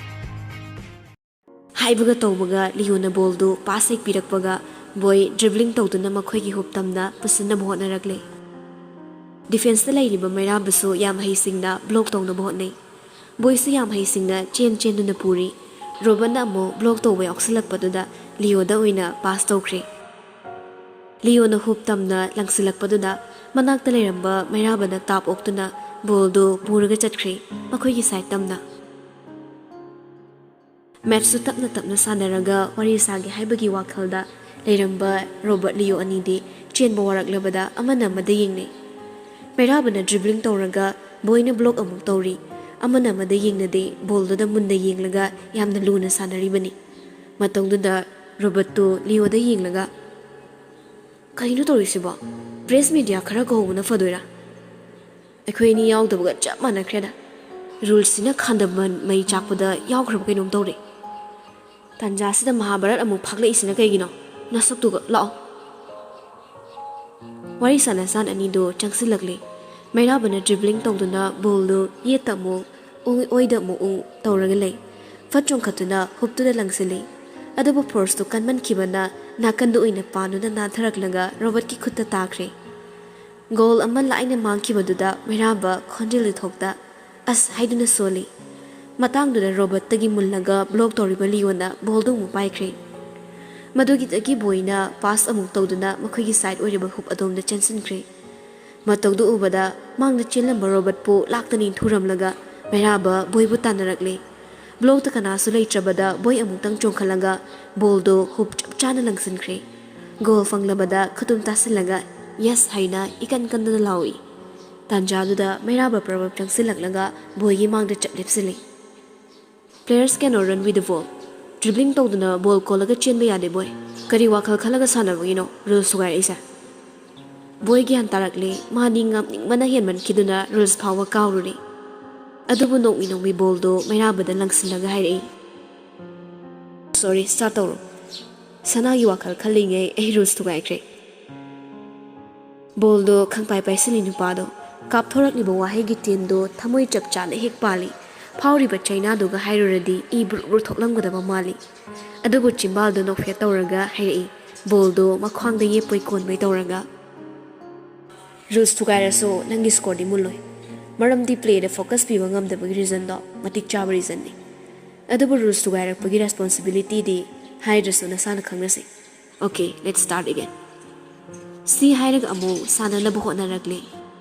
ꯍꯥꯏꯕꯒ ꯇꯧꯕꯒ ꯂꯤꯌꯣꯅ ballꯗꯨ pass ꯍꯦꯛ ꯄꯤꯔꯛꯄꯒ ꯕꯣꯏ dribbling ꯇꯧꯗꯨꯅ ꯃꯈꯣꯏꯒꯤ hoop ꯇꯝꯅ ꯄꯨꯁꯤꯟꯅꯕ ꯍꯣꯠꯅꯔꯛꯂꯦ꯫ Defenceꯇ ꯂꯩꯔꯤꯕ ꯃꯩꯔꯥꯕꯁꯨ ꯌꯥꯝ ꯍꯩꯁꯤꯡꯅ block ꯇꯧꯅꯕ ꯍꯣꯠꯅꯩ꯫ ꯕꯣꯏꯁꯨ ꯌꯥꯝ ꯍꯩꯁꯤꯡꯅ ꯆꯦꯟ ꯆꯦꯟꯗꯨꯅ ꯄꯨꯔꯤ꯫ ꯔꯣꯕꯔꯠꯅ ꯑꯃꯨꯛ block ꯇꯧꯕ ꯌꯥꯎꯁꯤꯜꯂꯛꯄꯗꯨꯗ ꯂꯤꯌꯣꯗ ꯑꯣꯏꯅ pass ꯇꯧꯈ꯭ꯔꯦ꯫ ꯂꯤꯌꯣꯅ hoop ꯇꯝꯅ ꯂꯪꯁꯤꯜꯂꯛꯄꯗꯨꯗ ꯃꯅꯥꯛꯇ ꯂꯩꯔꯝꯕ ꯃꯩꯔꯥꯕꯅ ꯇꯥꯞ ꯑꯣꯛꯇꯨꯅ ballꯗꯨ ꯄꯨꯔꯒ ꯆꯠꯈ꯭ꯔꯦ ꯃꯈꯣꯏꯒꯤ side ꯇꯝꯅ꯫ Matchꯁꯨ ꯇꯞꯅ ꯇꯞꯅ ꯁꯥꯟꯅꯔꯒ ꯋꯥꯔꯤ ꯁꯥꯒꯦ ꯍꯥꯏꯕꯒꯤ ꯋꯥꯈꯜꯗ ꯂꯩꯔꯝꯕ ꯔꯣꯕꯔꯠ ꯂꯤꯌꯣ ꯑꯅꯤꯗꯤ ꯆꯦꯟꯕ ꯋꯥꯔꯛꯂꯕꯗ ꯑꯃꯅ ꯑꯃꯗ ꯌꯦꯡꯅꯩ꯫ ꯃꯩꯔꯥꯕꯅ dribbling ꯇꯧꯔꯒ ꯕꯣꯏꯅ block ꯑꯃꯨꯛ ꯇꯧꯔꯤ꯫ ꯑꯃꯅ ꯑꯃꯗ ꯌꯦꯡꯅꯗꯦ, ballꯗꯨꯗ ꯃꯨꯟꯅ ꯌꯦꯡꯂꯒ ꯌꯥꯝꯅ ꯂꯨꯅ ꯁꯥꯟꯅꯔꯤꯕꯅꯤ꯫ ꯃꯇꯧꯗꯨꯗ ꯔꯣꯕꯔꯠꯇꯨ ꯂꯤꯌꯣꯗ ꯌꯦꯡꯂꯒ, "ꯀꯩꯅꯣ ꯇꯧꯔꯤꯁꯤꯕꯣ? Press media ꯈꯔ ꯀꯧꯍꯧꯕꯅ ꯐꯗꯣꯏꯔꯥ? ꯑꯩꯈꯣꯏ ꯑꯅꯤ ꯌꯥꯎꯗꯕꯒ ꯆꯞ ꯃꯥꯟꯅꯈ꯭ꯔꯦꯗ꯫ Rulesꯁꯤꯅ ꯈꯥꯟꯗꯝꯕꯟ ꯃꯩ ꯆꯥꯛꯄꯗ ꯌꯥꯎꯈ꯭ꯔꯕ ꯀꯩꯅꯣꯝ ꯇꯧꯔꯦ꯫ ꯇꯥꯟꯖꯥꯁꯤꯗ ꯃꯍꯥꯚꯥꯔꯠ ꯑꯃꯨꯛ ꯐꯥꯛꯂꯛꯏꯁꯤꯅ ꯀꯩꯒꯤꯅꯣ? ꯅꯁꯛꯇꯨꯒ ꯂꯥꯛꯑꯣ꯫" ꯋꯥꯔꯤ ꯁꯥꯟꯅꯁꯥꯟ ꯑꯅꯤꯗꯨ ꯆꯪꯁꯤꯜꯂꯛꯂꯦ꯫ ꯃꯩꯔꯥꯕꯅ dribbling ꯇꯧꯗꯨꯅ ballꯗꯨ ꯌꯦꯠꯇ ꯑꯃꯨꯛ ꯎꯪ, ꯑꯣꯏꯗ ꯑꯃꯨꯛ ꯎꯪ ꯇꯧꯔꯒ ꯂꯩ꯫ ꯐꯠ ꯆꯣꯡꯈꯠꯇꯨꯅ hoopꯇꯨꯗ ꯂꯪꯁꯤꯜꯂꯤ꯫ ꯑꯗꯨꯕꯨ forceꯇꯨ ꯀꯟꯃꯟꯈꯤꯕꯅ ꯅꯥꯀꯟꯗ ꯑꯣꯏꯅ ꯄꯥꯟꯗꯨꯅ ꯅꯥꯟꯊꯔꯛꯂꯒ ꯔꯣꯕꯔꯠꯀꯤ ꯈꯨꯠꯇ ꯇꯥꯈ꯭ꯔꯦ꯫ Goal ꯑꯃ ꯂꯥꯏꯅ ꯃꯥꯡꯈꯤꯕꯗꯨꯗ ꯃꯩꯔꯥꯕ ꯈꯣꯟꯖꯦꯜ ꯂꯤꯊꯣꯛꯇ "ꯑꯁ" ꯍꯥꯏꯗꯨꯅ ꯁꯣꯜꯂꯤ꯫ ꯃꯇꯥꯡꯗꯨꯗ ꯔꯣꯕꯔꯠꯇꯒꯤ ꯃꯨꯜꯂꯒ block ꯇꯧꯔꯤꯕ ꯂꯤꯌꯣꯅ ballꯗꯨ ꯑꯃꯨꯛ ꯄꯥꯏꯈ꯭ꯔꯦ꯫ ꯃꯗꯨꯒꯤꯗꯒꯤ ꯕꯣꯏꯅ pass ꯑꯃꯨꯛ ꯇꯧꯗꯨꯅ ꯃꯈꯣꯏꯒꯤ side ꯑꯣꯏꯔꯤꯕ hoop ꯑꯗꯣꯝꯗ ꯆꯦꯟꯁꯤꯟꯈ꯭ꯔꯦ꯫ ꯃꯇꯧꯗꯨ ꯎꯕꯗ ꯃꯥꯡꯗ ꯆꯦꯜꯂꯝꯕ ꯔꯣꯕꯔꯠꯄꯨ ꯂꯥꯛꯇꯅ ꯏꯟꯊꯨꯔꯝꯂꯒ ꯃꯩꯔꯥꯕ ꯕꯣꯏꯕꯨ ꯇꯥꯟꯅꯔꯛꯂꯦ꯫ ꯕ꯭ꯂꯣꯛꯇ ꯀꯅꯥꯁꯨ ꯂꯩꯇ꯭ꯔꯕꯗ ꯕꯣꯏ ꯑꯃꯨꯛꯇꯪ ꯆꯣꯡꯈꯠꯂꯒ ꯕꯣꯜꯗꯨ ꯍꯨꯞ ꯆꯞ ꯆꯥꯅ ꯂꯪꯁꯤꯟꯈ꯭ꯔꯦ꯫ ꯒꯣꯜ ꯐꯪꯂꯕꯗ ꯈꯨꯇꯨꯝ ꯇꯥꯁꯤꯜꯂꯒ "ꯌꯦꯁ" ꯍꯥꯏꯅ ꯏꯀꯟ ꯀꯟꯗꯅ ꯂꯥꯎꯏ꯫ ꯇꯥꯟꯖꯥꯗꯨꯗ ꯃꯩꯔꯥꯕ ꯄ꯭ꯔꯕꯞ ꯆꯪꯁꯤꯜꯂꯛꯂꯒ ꯕꯣꯏꯒꯤ ꯃꯥꯡꯗ ꯆꯞ ꯂꯦꯞꯁꯤꯜꯂꯤ꯫ "Players cannot run with the ball꯫ Dribbling ꯇꯧꯗꯨꯅ ꯕꯣꯜ ꯀꯣꯜꯂꯒ ꯆꯦꯟꯕ ꯌꯥꯗꯦ ꯕꯣꯏ꯫ ꯀꯔꯤ ꯋꯥꯈꯜ ꯈꯜꯂꯒ ꯁꯥꯟꯅꯕꯒꯤꯅꯣ ꯔꯨꯜꯁ ꯊꯨꯒꯥꯏꯔꯛꯏꯁꯦ?" ꯕꯣꯏ ꯒ꯭ꯌꯥꯟ ꯇꯥꯔꯛꯂꯦ꯫ ꯃꯥꯗꯤ ꯉꯝꯅꯤꯡꯕꯅ ꯍꯦꯟꯃꯟꯈꯤꯗꯨꯅ ꯔꯨꯜꯁ ꯐꯥꯎꯕ ꯀꯥꯎꯔꯨꯔꯦ꯫ ꯑꯗꯨꯕꯨ ꯅꯣꯡꯃꯤ ꯅꯣꯡꯃꯤ ꯕꯣꯜꯗꯣ ꯃꯩꯔꯥꯕꯗ ꯂꯪꯁꯤꯜꯂꯒ ꯍꯥꯏꯔꯛꯏ, "ꯁꯣꯔꯤ, ꯁ꯭ꯇꯥꯔꯠ ꯇꯧꯔꯣ꯫ ꯁꯅꯥꯒꯤ ꯋꯥꯈꯜ ꯈꯜꯂꯤꯉꯩ ꯑꯩ ꯔꯨꯜꯁ ꯊꯨꯒꯥꯏꯈ꯭ꯔꯦ"꯫ ꯕꯣꯜꯗꯣ ꯈꯪꯄꯥꯏ ꯄꯥꯏꯁꯤꯜꯂꯤ ꯅꯨꯄꯥꯗꯣ꯫ ꯀꯥꯞꯊꯣꯔꯛꯂꯤꯕ ꯋꯥꯍꯩꯒꯤ ꯇꯦꯟꯗꯣ ꯊꯃꯣꯏ ꯆꯞ ꯆꯥꯅ ꯍꯦꯛ ꯄꯥꯜꯂꯤ꯫ ꯐꯥꯎꯔꯤꯕ ꯆꯩꯅꯥꯗꯨꯒ ꯍꯥꯏꯔꯨꯔꯗꯤ ꯏ ꯕ꯭ꯔꯨ ꯕ꯭ꯔꯨ ꯊꯣꯛꯂꯝꯒꯗꯕ ꯃꯥꯜꯂꯤ꯫ ꯑꯗꯨꯕꯨ ꯆꯤꯝꯕꯥꯜꯗꯣ ꯅꯣꯛꯐꯦꯠ ꯇꯧꯔꯒ ꯍꯥꯏꯔꯛꯏ, ꯕꯣꯜꯗꯣ ꯃꯈ꯭ꯋꯥꯡꯗ ꯌꯦꯞꯄꯣꯏ ꯀꯣꯟꯕꯣꯏ ꯇꯧꯔꯒ, "ꯔꯨꯜꯁ ꯊꯨꯒꯥꯏꯔꯁꯨ ꯅꯪꯒꯤ ꯁ꯭ꯀꯣꯔꯗꯤ ꯃꯨꯜꯂꯣꯏ꯫ ꯃꯔꯝꯗꯤ ꯄ꯭ꯂꯦꯗ ꯐꯣꯀꯁ ꯄꯤꯕ ꯉꯝꯗꯕꯒꯤ ꯔꯤꯖꯟꯗꯣ ꯃꯇꯤꯛ ꯆꯥꯕ ꯔꯤꯖꯟꯅꯤ꯫ ꯑꯗꯨꯕꯨ ꯔꯨꯜꯁ ꯊꯨꯒꯥꯏꯔꯛꯄꯒꯤ ꯔꯦꯁꯄꯣꯟꯁꯤꯕꯤꯂꯤꯇꯤꯗꯤ ꯍꯥꯏꯗ꯭ꯔꯁꯨ ꯅꯁꯥꯅ ꯈꯪꯅꯁꯦ꯫ Okay, let's start again"꯫ ꯁꯤ ꯍꯥꯏꯔꯒ ꯑꯃꯨꯛ ꯁꯥꯟꯅꯅꯕ ꯍꯣꯠꯅꯔꯛꯂꯦ꯫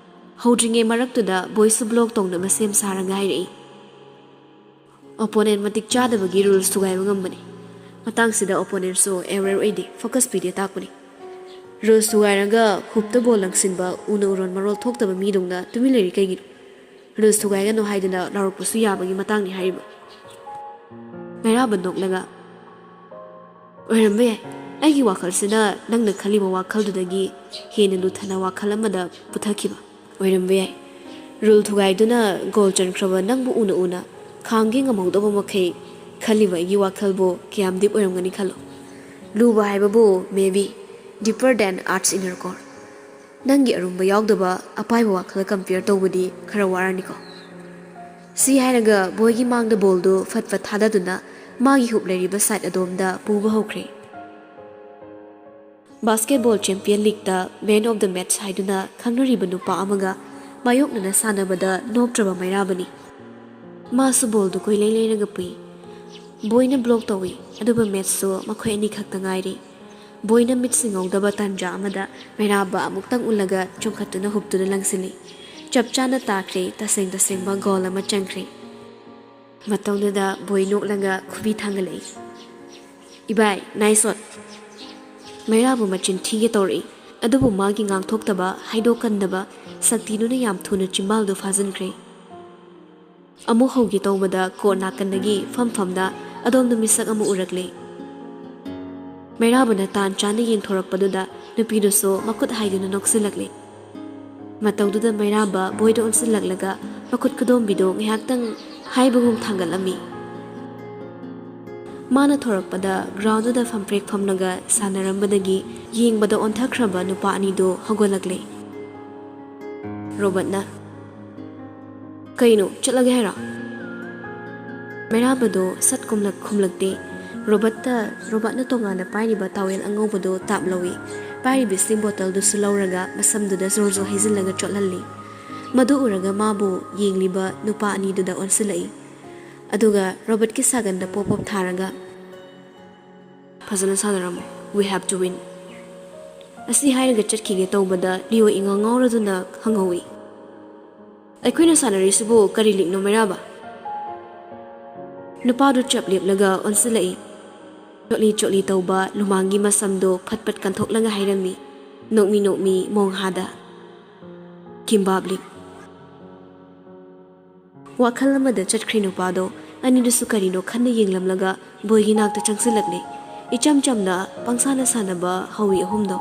ꯍꯧꯗ꯭ꯔꯤꯉꯩ ꯃꯔꯛꯇꯨꯗ ꯕꯣꯏꯁꯨ ꯕ꯭ꯂꯣꯛ ꯇꯧꯅꯕ ꯁꯦꯝ ꯁꯥꯔꯒ ꯍꯥꯏꯔꯛꯏ, "ꯑꯣꯄꯣꯅꯦꯟ ꯃꯇꯤꯛ ꯆꯥꯗꯕꯒꯤ ꯔꯨꯜꯁ ꯊꯨꯒꯥꯏꯕ ꯉꯝꯕꯅꯤ꯫ ꯃꯇꯥꯡꯁꯤꯗ ꯑꯣꯄꯣꯅꯦꯟꯁꯨ ꯑꯦꯋꯦꯌꯔ ꯑꯣꯏꯗꯦ, ꯐꯣꯀꯁ ꯄꯤꯗꯦ ꯇꯥꯛꯄꯅꯤ꯫ ꯔꯨꯜꯁ ꯊꯨꯒꯥꯏꯔꯒ ꯍꯨꯞꯇ ꯕꯣꯜ ꯂꯪꯁꯤꯟꯕ ꯎꯅ ꯎꯔꯣꯟ ꯃꯔꯣꯜ ꯊꯣꯛꯇꯕ ꯃꯤꯗꯧꯅ ꯇꯨꯃꯤꯟ ꯂꯩꯔꯤ ꯀꯩꯒꯤꯅꯣ? ꯔꯨꯜꯁ ꯊꯨꯒꯥꯏꯒꯅꯨ ꯍꯥꯏꯗꯨꯅ ꯂꯥꯎꯔꯛꯄꯁꯨ ꯌꯥꯕꯒꯤ ꯃꯇꯥꯡꯅꯤ" ꯍꯥꯏꯔꯤꯕ꯫ ꯃꯩꯔꯥꯕ ꯅꯣꯛꯂꯒ, "ꯑꯣꯏꯔꯝꯕ ꯌꯥꯏ꯫ ꯑꯩꯒꯤ ꯋꯥꯈꯜꯁꯤꯅ ꯅꯪꯅ ꯈꯜꯂꯤꯕ ꯋꯥꯈꯜꯗꯨꯗꯒꯤ ꯍꯦꯟꯅ ꯂꯨꯊꯅ ꯋꯥꯈꯜ ꯑꯃꯗ ꯄꯨꯊꯈꯤꯕ ꯑꯣꯏꯔꯝꯕ ꯌꯥꯏ꯫ ꯔꯨꯜ ꯊꯨꯒꯥꯏꯗꯨꯅ ꯒꯣꯜ ꯆꯟꯈ꯭ꯔꯕ ꯅꯪꯕꯨ ꯎꯅ ꯎꯅ ꯈꯥꯡꯒꯦ ꯉꯝꯍꯧꯗꯕ ꯃꯈꯩ ꯈꯜꯂꯤꯕ ꯑꯩꯒꯤ ꯋꯥꯈꯜꯕꯨ ꯀꯌꯥꯝ ꯗꯤꯞ ꯑꯣꯏꯔꯝꯒꯅꯤ ꯈꯜꯂꯣ꯫ ꯂꯨꯕ ꯍꯥꯏꯕꯕꯨ maybe deeper than earth's inner core꯫ ꯅꯪꯒꯤ ꯑꯔꯨꯝꯕ ꯌꯥꯎꯗꯕ ꯑꯄꯥꯏꯕ ꯋꯥꯈꯜꯒ ꯀꯝꯄꯤꯌꯔ ꯇꯧꯕꯗꯤ ꯈꯔ ꯋꯥꯔꯅꯤꯀꯣ"꯫ ꯁꯤ ꯍꯥꯏꯔꯒ ꯕꯣꯏꯒꯤ ꯃꯥꯡꯗ ꯕꯣꯜꯗꯨ ꯐꯠ ꯐꯠ ꯊꯥꯗꯗꯨꯅ ꯃꯥꯒꯤ ꯍꯨꯞ ꯂꯩꯔꯤꯕ ꯁꯥꯏꯠ ꯑꯗꯣꯝꯗ ꯄꯨꯕ ꯍꯧꯈ꯭ꯔꯦ꯫ ꯕꯥꯁꯀꯦꯠꯕꯣꯜ ꯆꯦꯝꯄꯤꯌꯟ ꯂꯤꯒꯇ ꯃꯦꯟ ꯑꯣꯐ ꯗ ꯃꯦꯠꯆ ꯍꯥꯏꯗꯨꯅ ꯈꯪꯅꯔꯤꯕ ꯅꯨꯄꯥ ꯑꯃꯒ ꯃꯥꯌꯣꯛꯅꯅ ꯁꯥꯟꯅꯕꯗ ꯅꯣꯞꯇ꯭ꯔꯕ ꯃꯩꯔꯥꯕꯅꯤ꯫ ꯃꯥꯁꯨ ꯕꯣꯜꯗꯨ ꯀꯣꯏꯂꯩ ꯂꯩꯔꯒ ꯄꯨꯏ꯫ ꯕꯣꯏꯅ ꯕ꯭ꯂꯣꯛ ꯇꯧꯏ, ꯑꯗꯨꯕꯨ ꯃꯦꯠꯆꯁꯨ ꯃꯈꯣꯏ ꯑꯅꯤꯈꯛꯇ ꯉꯥꯏꯔꯤ꯫ ꯕꯣꯏꯅ ꯃꯤꯠ ꯁꯤꯡꯍꯧꯗꯕ ꯇꯥꯟꯖꯥ ꯑꯃꯗ ꯃꯩꯔꯥꯕ ꯑꯃꯨꯛꯇꯪ ꯎꯜꯂꯒ ꯆꯣꯡꯈꯠꯇꯨꯅ ꯍꯨꯞꯇꯨꯅ ꯂꯪꯁꯤꯜꯂꯤ꯫ ꯆꯞ ꯆꯥꯅ ꯇꯥꯈ꯭ꯔꯦ, ꯇꯁꯦꯡ ꯇꯁꯦꯡꯕ ꯒꯣꯜ ꯑꯃ ꯆꯟꯈ꯭ꯔꯦ꯫ ꯃꯇꯧꯗꯨꯗ ꯕꯣꯏ ꯅꯣꯛꯂꯒ ꯈꯨꯕꯤ ꯊꯥꯡꯒꯠꯂꯛꯏ꯫ "ꯏꯕꯥꯏ, ꯅꯥꯏꯁ ꯁꯣꯠ!" ꯃꯩꯔꯥꯕ ꯃꯆꯤꯟ ꯊꯤꯒꯦ ꯇꯧꯔꯛꯏ, ꯑꯗꯨꯕꯨ ꯃꯥꯒꯤ ꯉꯥꯡꯊꯣꯛꯇꯕ, ꯍꯥꯏꯗꯣꯛꯀꯟꯗꯕ ꯁꯛꯇꯤꯗꯨꯅ ꯌꯥꯝ ꯊꯨꯅ ꯆꯤꯝꯕꯥꯜꯗꯨ ꯐꯥꯖꯤꯟꯈ꯭ꯔꯦ꯫ ꯑꯃꯨꯛ ꯍꯧꯒꯦ ꯇꯧꯕꯗ ꯀꯣꯔꯠ ꯅꯥꯀꯟꯗꯒꯤ ꯐꯝ ꯐꯝꯅ ꯑꯗꯣꯝꯗ ꯃꯤꯁꯛ ꯑꯃ ꯎꯔꯛꯂꯦ꯫ ꯃꯩꯔꯥꯕꯅ ꯇꯥꯟ ꯆꯥꯅ ꯌꯦꯡꯊꯣꯔꯛꯄꯗꯨꯗ ꯅꯨꯄꯤꯗꯨꯁꯨ ꯃꯈꯨꯠ ꯍꯥꯏꯗꯨꯅ ꯅꯣꯛꯁꯤꯜꯂꯛꯂꯦ꯫ ꯃꯇꯧꯗꯨꯗ ꯃꯩꯔꯥꯕ ꯕꯣꯏꯗ ꯑꯣꯟꯁꯤꯜꯂꯛꯂꯒ ꯃꯈꯨꯠ ꯈꯨꯗꯣꯝꯕꯤꯗꯨ ꯉꯥꯏꯍꯥꯛꯇꯪ ꯍꯥꯏꯕꯒꯨꯝ ꯊꯥꯡꯒꯠꯂꯝꯃꯤ꯫ ꯃꯥꯅ ꯊꯣꯔꯛꯄꯗ ꯒ꯭ꯔꯥꯎꯟꯗꯨꯗ ꯐꯝꯄ꯭ꯔꯦꯛ ꯐꯝꯂꯒ ꯁꯥꯟꯅꯔꯝꯕꯗꯒꯤ ꯌꯦꯡꯕꯗ ꯑꯣꯟꯊꯈ꯭ꯔꯕ ꯅꯨꯄꯥ ꯑꯅꯤꯗꯨ ꯍꯧꯒꯠꯂꯛꯂꯦ꯫ ꯔꯣꯕꯔꯠꯅ, "ꯀꯩꯅꯣ, ꯆꯠꯂꯒꯦ ꯍꯥꯏꯔꯣ?" ꯃꯩꯔꯥꯕꯗꯣ ꯁꯠ ꯀꯨꯝꯂꯛ ꯈꯨꯝꯂꯛꯇꯦ꯫ ꯔꯣꯕꯔꯠꯇ, ꯔꯣꯕꯔꯠꯅ ꯇꯣꯉꯥꯟꯅ ꯄꯥꯏꯔꯤꯕ ꯇꯥꯋꯦꯜ ꯑꯉꯧꯕꯗꯣ ꯇꯥꯞ ꯂꯧꯏ꯫ ꯄꯥꯏꯔꯤꯕ ꯏꯁꯤꯡ ꯕꯣꯇꯜꯗꯨꯁꯨ ꯂꯧꯔꯒ ꯃꯁꯝꯗꯨꯗ ꯖꯣꯔ ꯖꯣꯔ ꯍꯩꯖꯤꯜꯂꯒ ꯆꯣꯠꯍꯜꯂꯤ꯫ ꯃꯗꯨ ꯎꯔꯒ ꯃꯥꯕꯨ ꯌꯦꯡꯂꯤꯕ ꯅꯨꯄꯥ ꯑꯅꯤꯗꯨꯗ ꯑꯣꯟꯁꯤꯜꯂꯛꯏ꯫ ꯑꯗꯨꯒ ꯔꯣꯕꯔꯠꯀꯤ ꯁꯥꯒꯟꯗ ꯄꯣꯞ ꯄꯣꯞ ꯊꯥꯔꯒ, "ꯐꯖꯅ ꯁꯥꯟꯅꯔꯝꯃꯨ, we have to win." ꯑꯁꯤ ꯍꯥꯏꯔꯒ ꯆꯠꯈꯤꯒꯦ ꯇꯧꯕꯗ ꯂꯤꯑꯣ ꯏꯉꯥꯎ ꯉꯥꯎꯔꯗꯨꯅ ꯍꯪꯍꯧꯏ, "ꯑꯩꯈꯣꯏꯅ ꯁꯥꯟꯅꯔꯤꯁꯤꯕꯨ ꯀꯔꯤ ꯂꯤꯛꯅꯣ, ꯃꯩꯔꯥꯕ?" ꯅꯨꯄꯥꯗꯨ ꯆꯞ ꯂꯦꯞꯂꯒ ꯑꯣꯟꯁꯤꯜꯂꯛꯏ꯫ ꯆꯣꯠꯂꯤ ꯆꯣꯠꯂꯤ ꯇꯧꯕ ꯂꯨꯃꯥꯡꯒꯤ ꯃꯁꯝꯗꯣ ꯐꯠ ꯐꯠ ꯀꯟꯊꯣꯛꯂꯒ ꯍꯥꯏꯔꯝꯃꯤ, ꯅꯣꯛꯃꯤ ꯅꯣꯛꯃꯤ ꯃꯣꯡꯍꯥꯗ, "ꯀꯤꯝꯕꯥꯞ ꯂꯤꯛ!" ꯋꯥꯈꯜ ꯑꯃꯗ ꯆꯠꯈ꯭ꯔꯦ ꯅꯨꯄꯥꯗꯣ꯫ ꯑꯅꯤꯗꯨꯁꯨ ꯀꯔꯤꯅꯣ ꯈꯟꯅ ꯌꯦꯡꯂꯝꯂꯒ ꯕꯣꯏꯒꯤ ꯅꯥꯛꯇ ꯆꯪꯁꯤꯜꯂꯛꯂꯦ꯫ ꯏꯆꯝ ꯆꯝꯅ ꯄꯪꯁꯥꯅ ꯁꯥꯟꯅꯕ ꯍꯧꯏ ꯑꯍꯨꯝꯗꯣ꯫